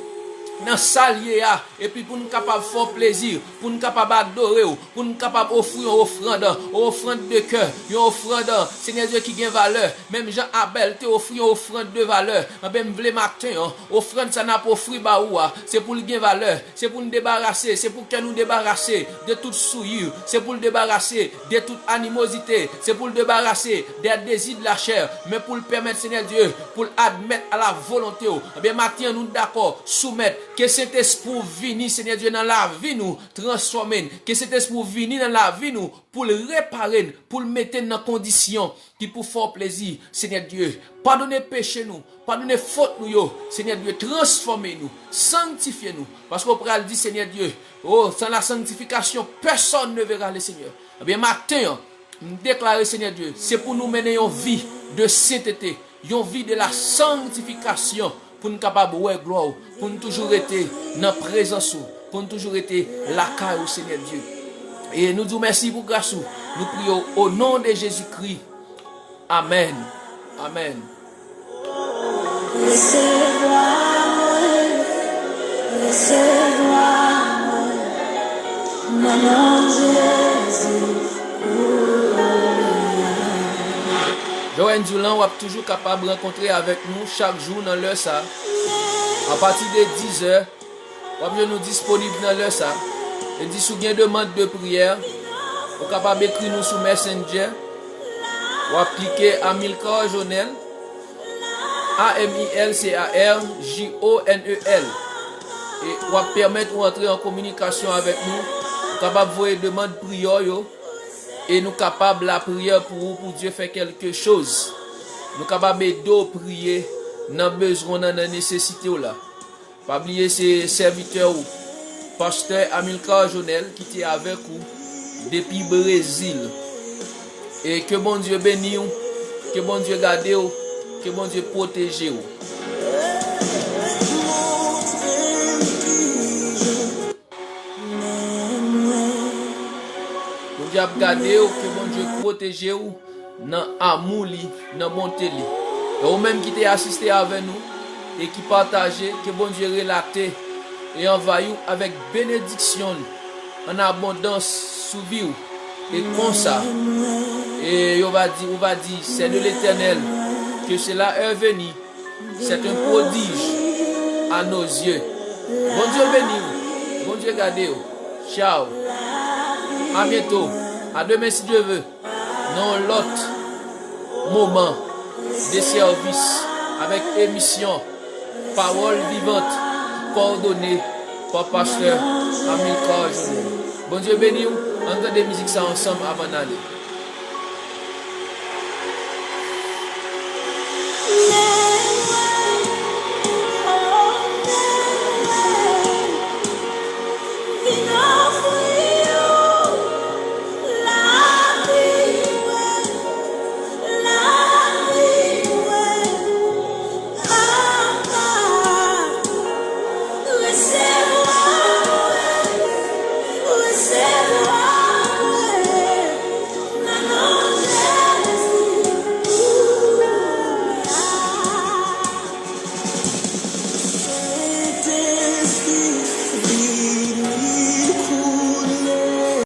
nan sa l ye a, epi pou n kapab fè w plezi, pou n kapab adore w, pou n kapab ofri yon ofrann, yon ofrann de kè, yon ofrann, Senyè Dye, ki gen valè, menm jan Abèl te ofri yon ofrann de valè. Anben, m vle maten an, ofrann sa n ap ofri ba ou a, se pou l gen valè, se pou n debarase, se pou kè nou debarase de tout souillure, se pou l debarase de tout animozite, se pou l debarase de dezi de lachè, men pou l pèmèt, Senyè Dye, pou l admèt a la volonte w. Anben, maten an, nou dakò, soumèt, ke Sentespri w vini, Senyè Dye, nan lavi nou, transfòme n. Ke Sentespri w vini nan lavi nou pou l repare n, pou l mete n nan kondisyon ki pou fè w plezi, Senyè Dye. Padone peche nou, padone fot nou yo, Senyè Dye, transfòme nou, sanktifye nou, paske w pral di, Senyè Dye, oh, sans la sanctification, personne ne verra le Seigneur. Ebyen, maten an, m deklare, Senyè Dye, se pou nou mennen yon vi de sentete, yon vi de la sanctification, pou n kapab wè glwa w, pou n toujou rete nan prezans ou, pou n toujou rete lakay ou, Senyè Dye. E nou di w mèsi pou gras ou. Nou priye w o non de Jezikri. Amèn. Amèn. Resevwa mwen, resevwa mwen, nan non Jezi. Joanne Durand, w ap toujou kapab rankontre avèk nou chak jou nan lè sa. Apati de diz è, w ap jwenn nou disponib nan lè sa. E di si w gen demann de priyè, ou kapab ekri nou sou Messenger. W ap klike Amilcar Jonel, A M I L C A R J O N E L. E w ap pèmèt ou antre an kominikasyon avèk nou. Ou kapab voye demann priyè w yo. E nou kapab lapriyè pou ou, pou Dye fè kèlke choz. Nou kapab ede w priye nan bezwen w nan, nan nesesite w la. Pa bliye se sèvitè w, pastè Amilcar Jonel, ki te avèk ou depi Brezil. E ke Bondye beni w, ke Bondye gade w, ke Bondye pwoteje w. Bondye ap gade w, ke Bondye pwoteje w nan amou li, nan bonte li. E ou menm ki te asiste avè nou e ki pataje, ke Bondye relate e anvayi w avèk benediksyon l an abondans sou vi w. E konsa, e yo va di, ou va di, c'est de l'Éternel que cela est venu. C'est un prodige à nos yeux. Bondye beni w. Bondye gade w. Ciao. À bientôt. À demain si Dieu veut. Nan yon lòt moman de sèvis avèk emisyon Pawòl Vivant, kòdone Pastè Amilcar Junior. Bondye beni w. Ann tande mizik sa ansanm avan n ale.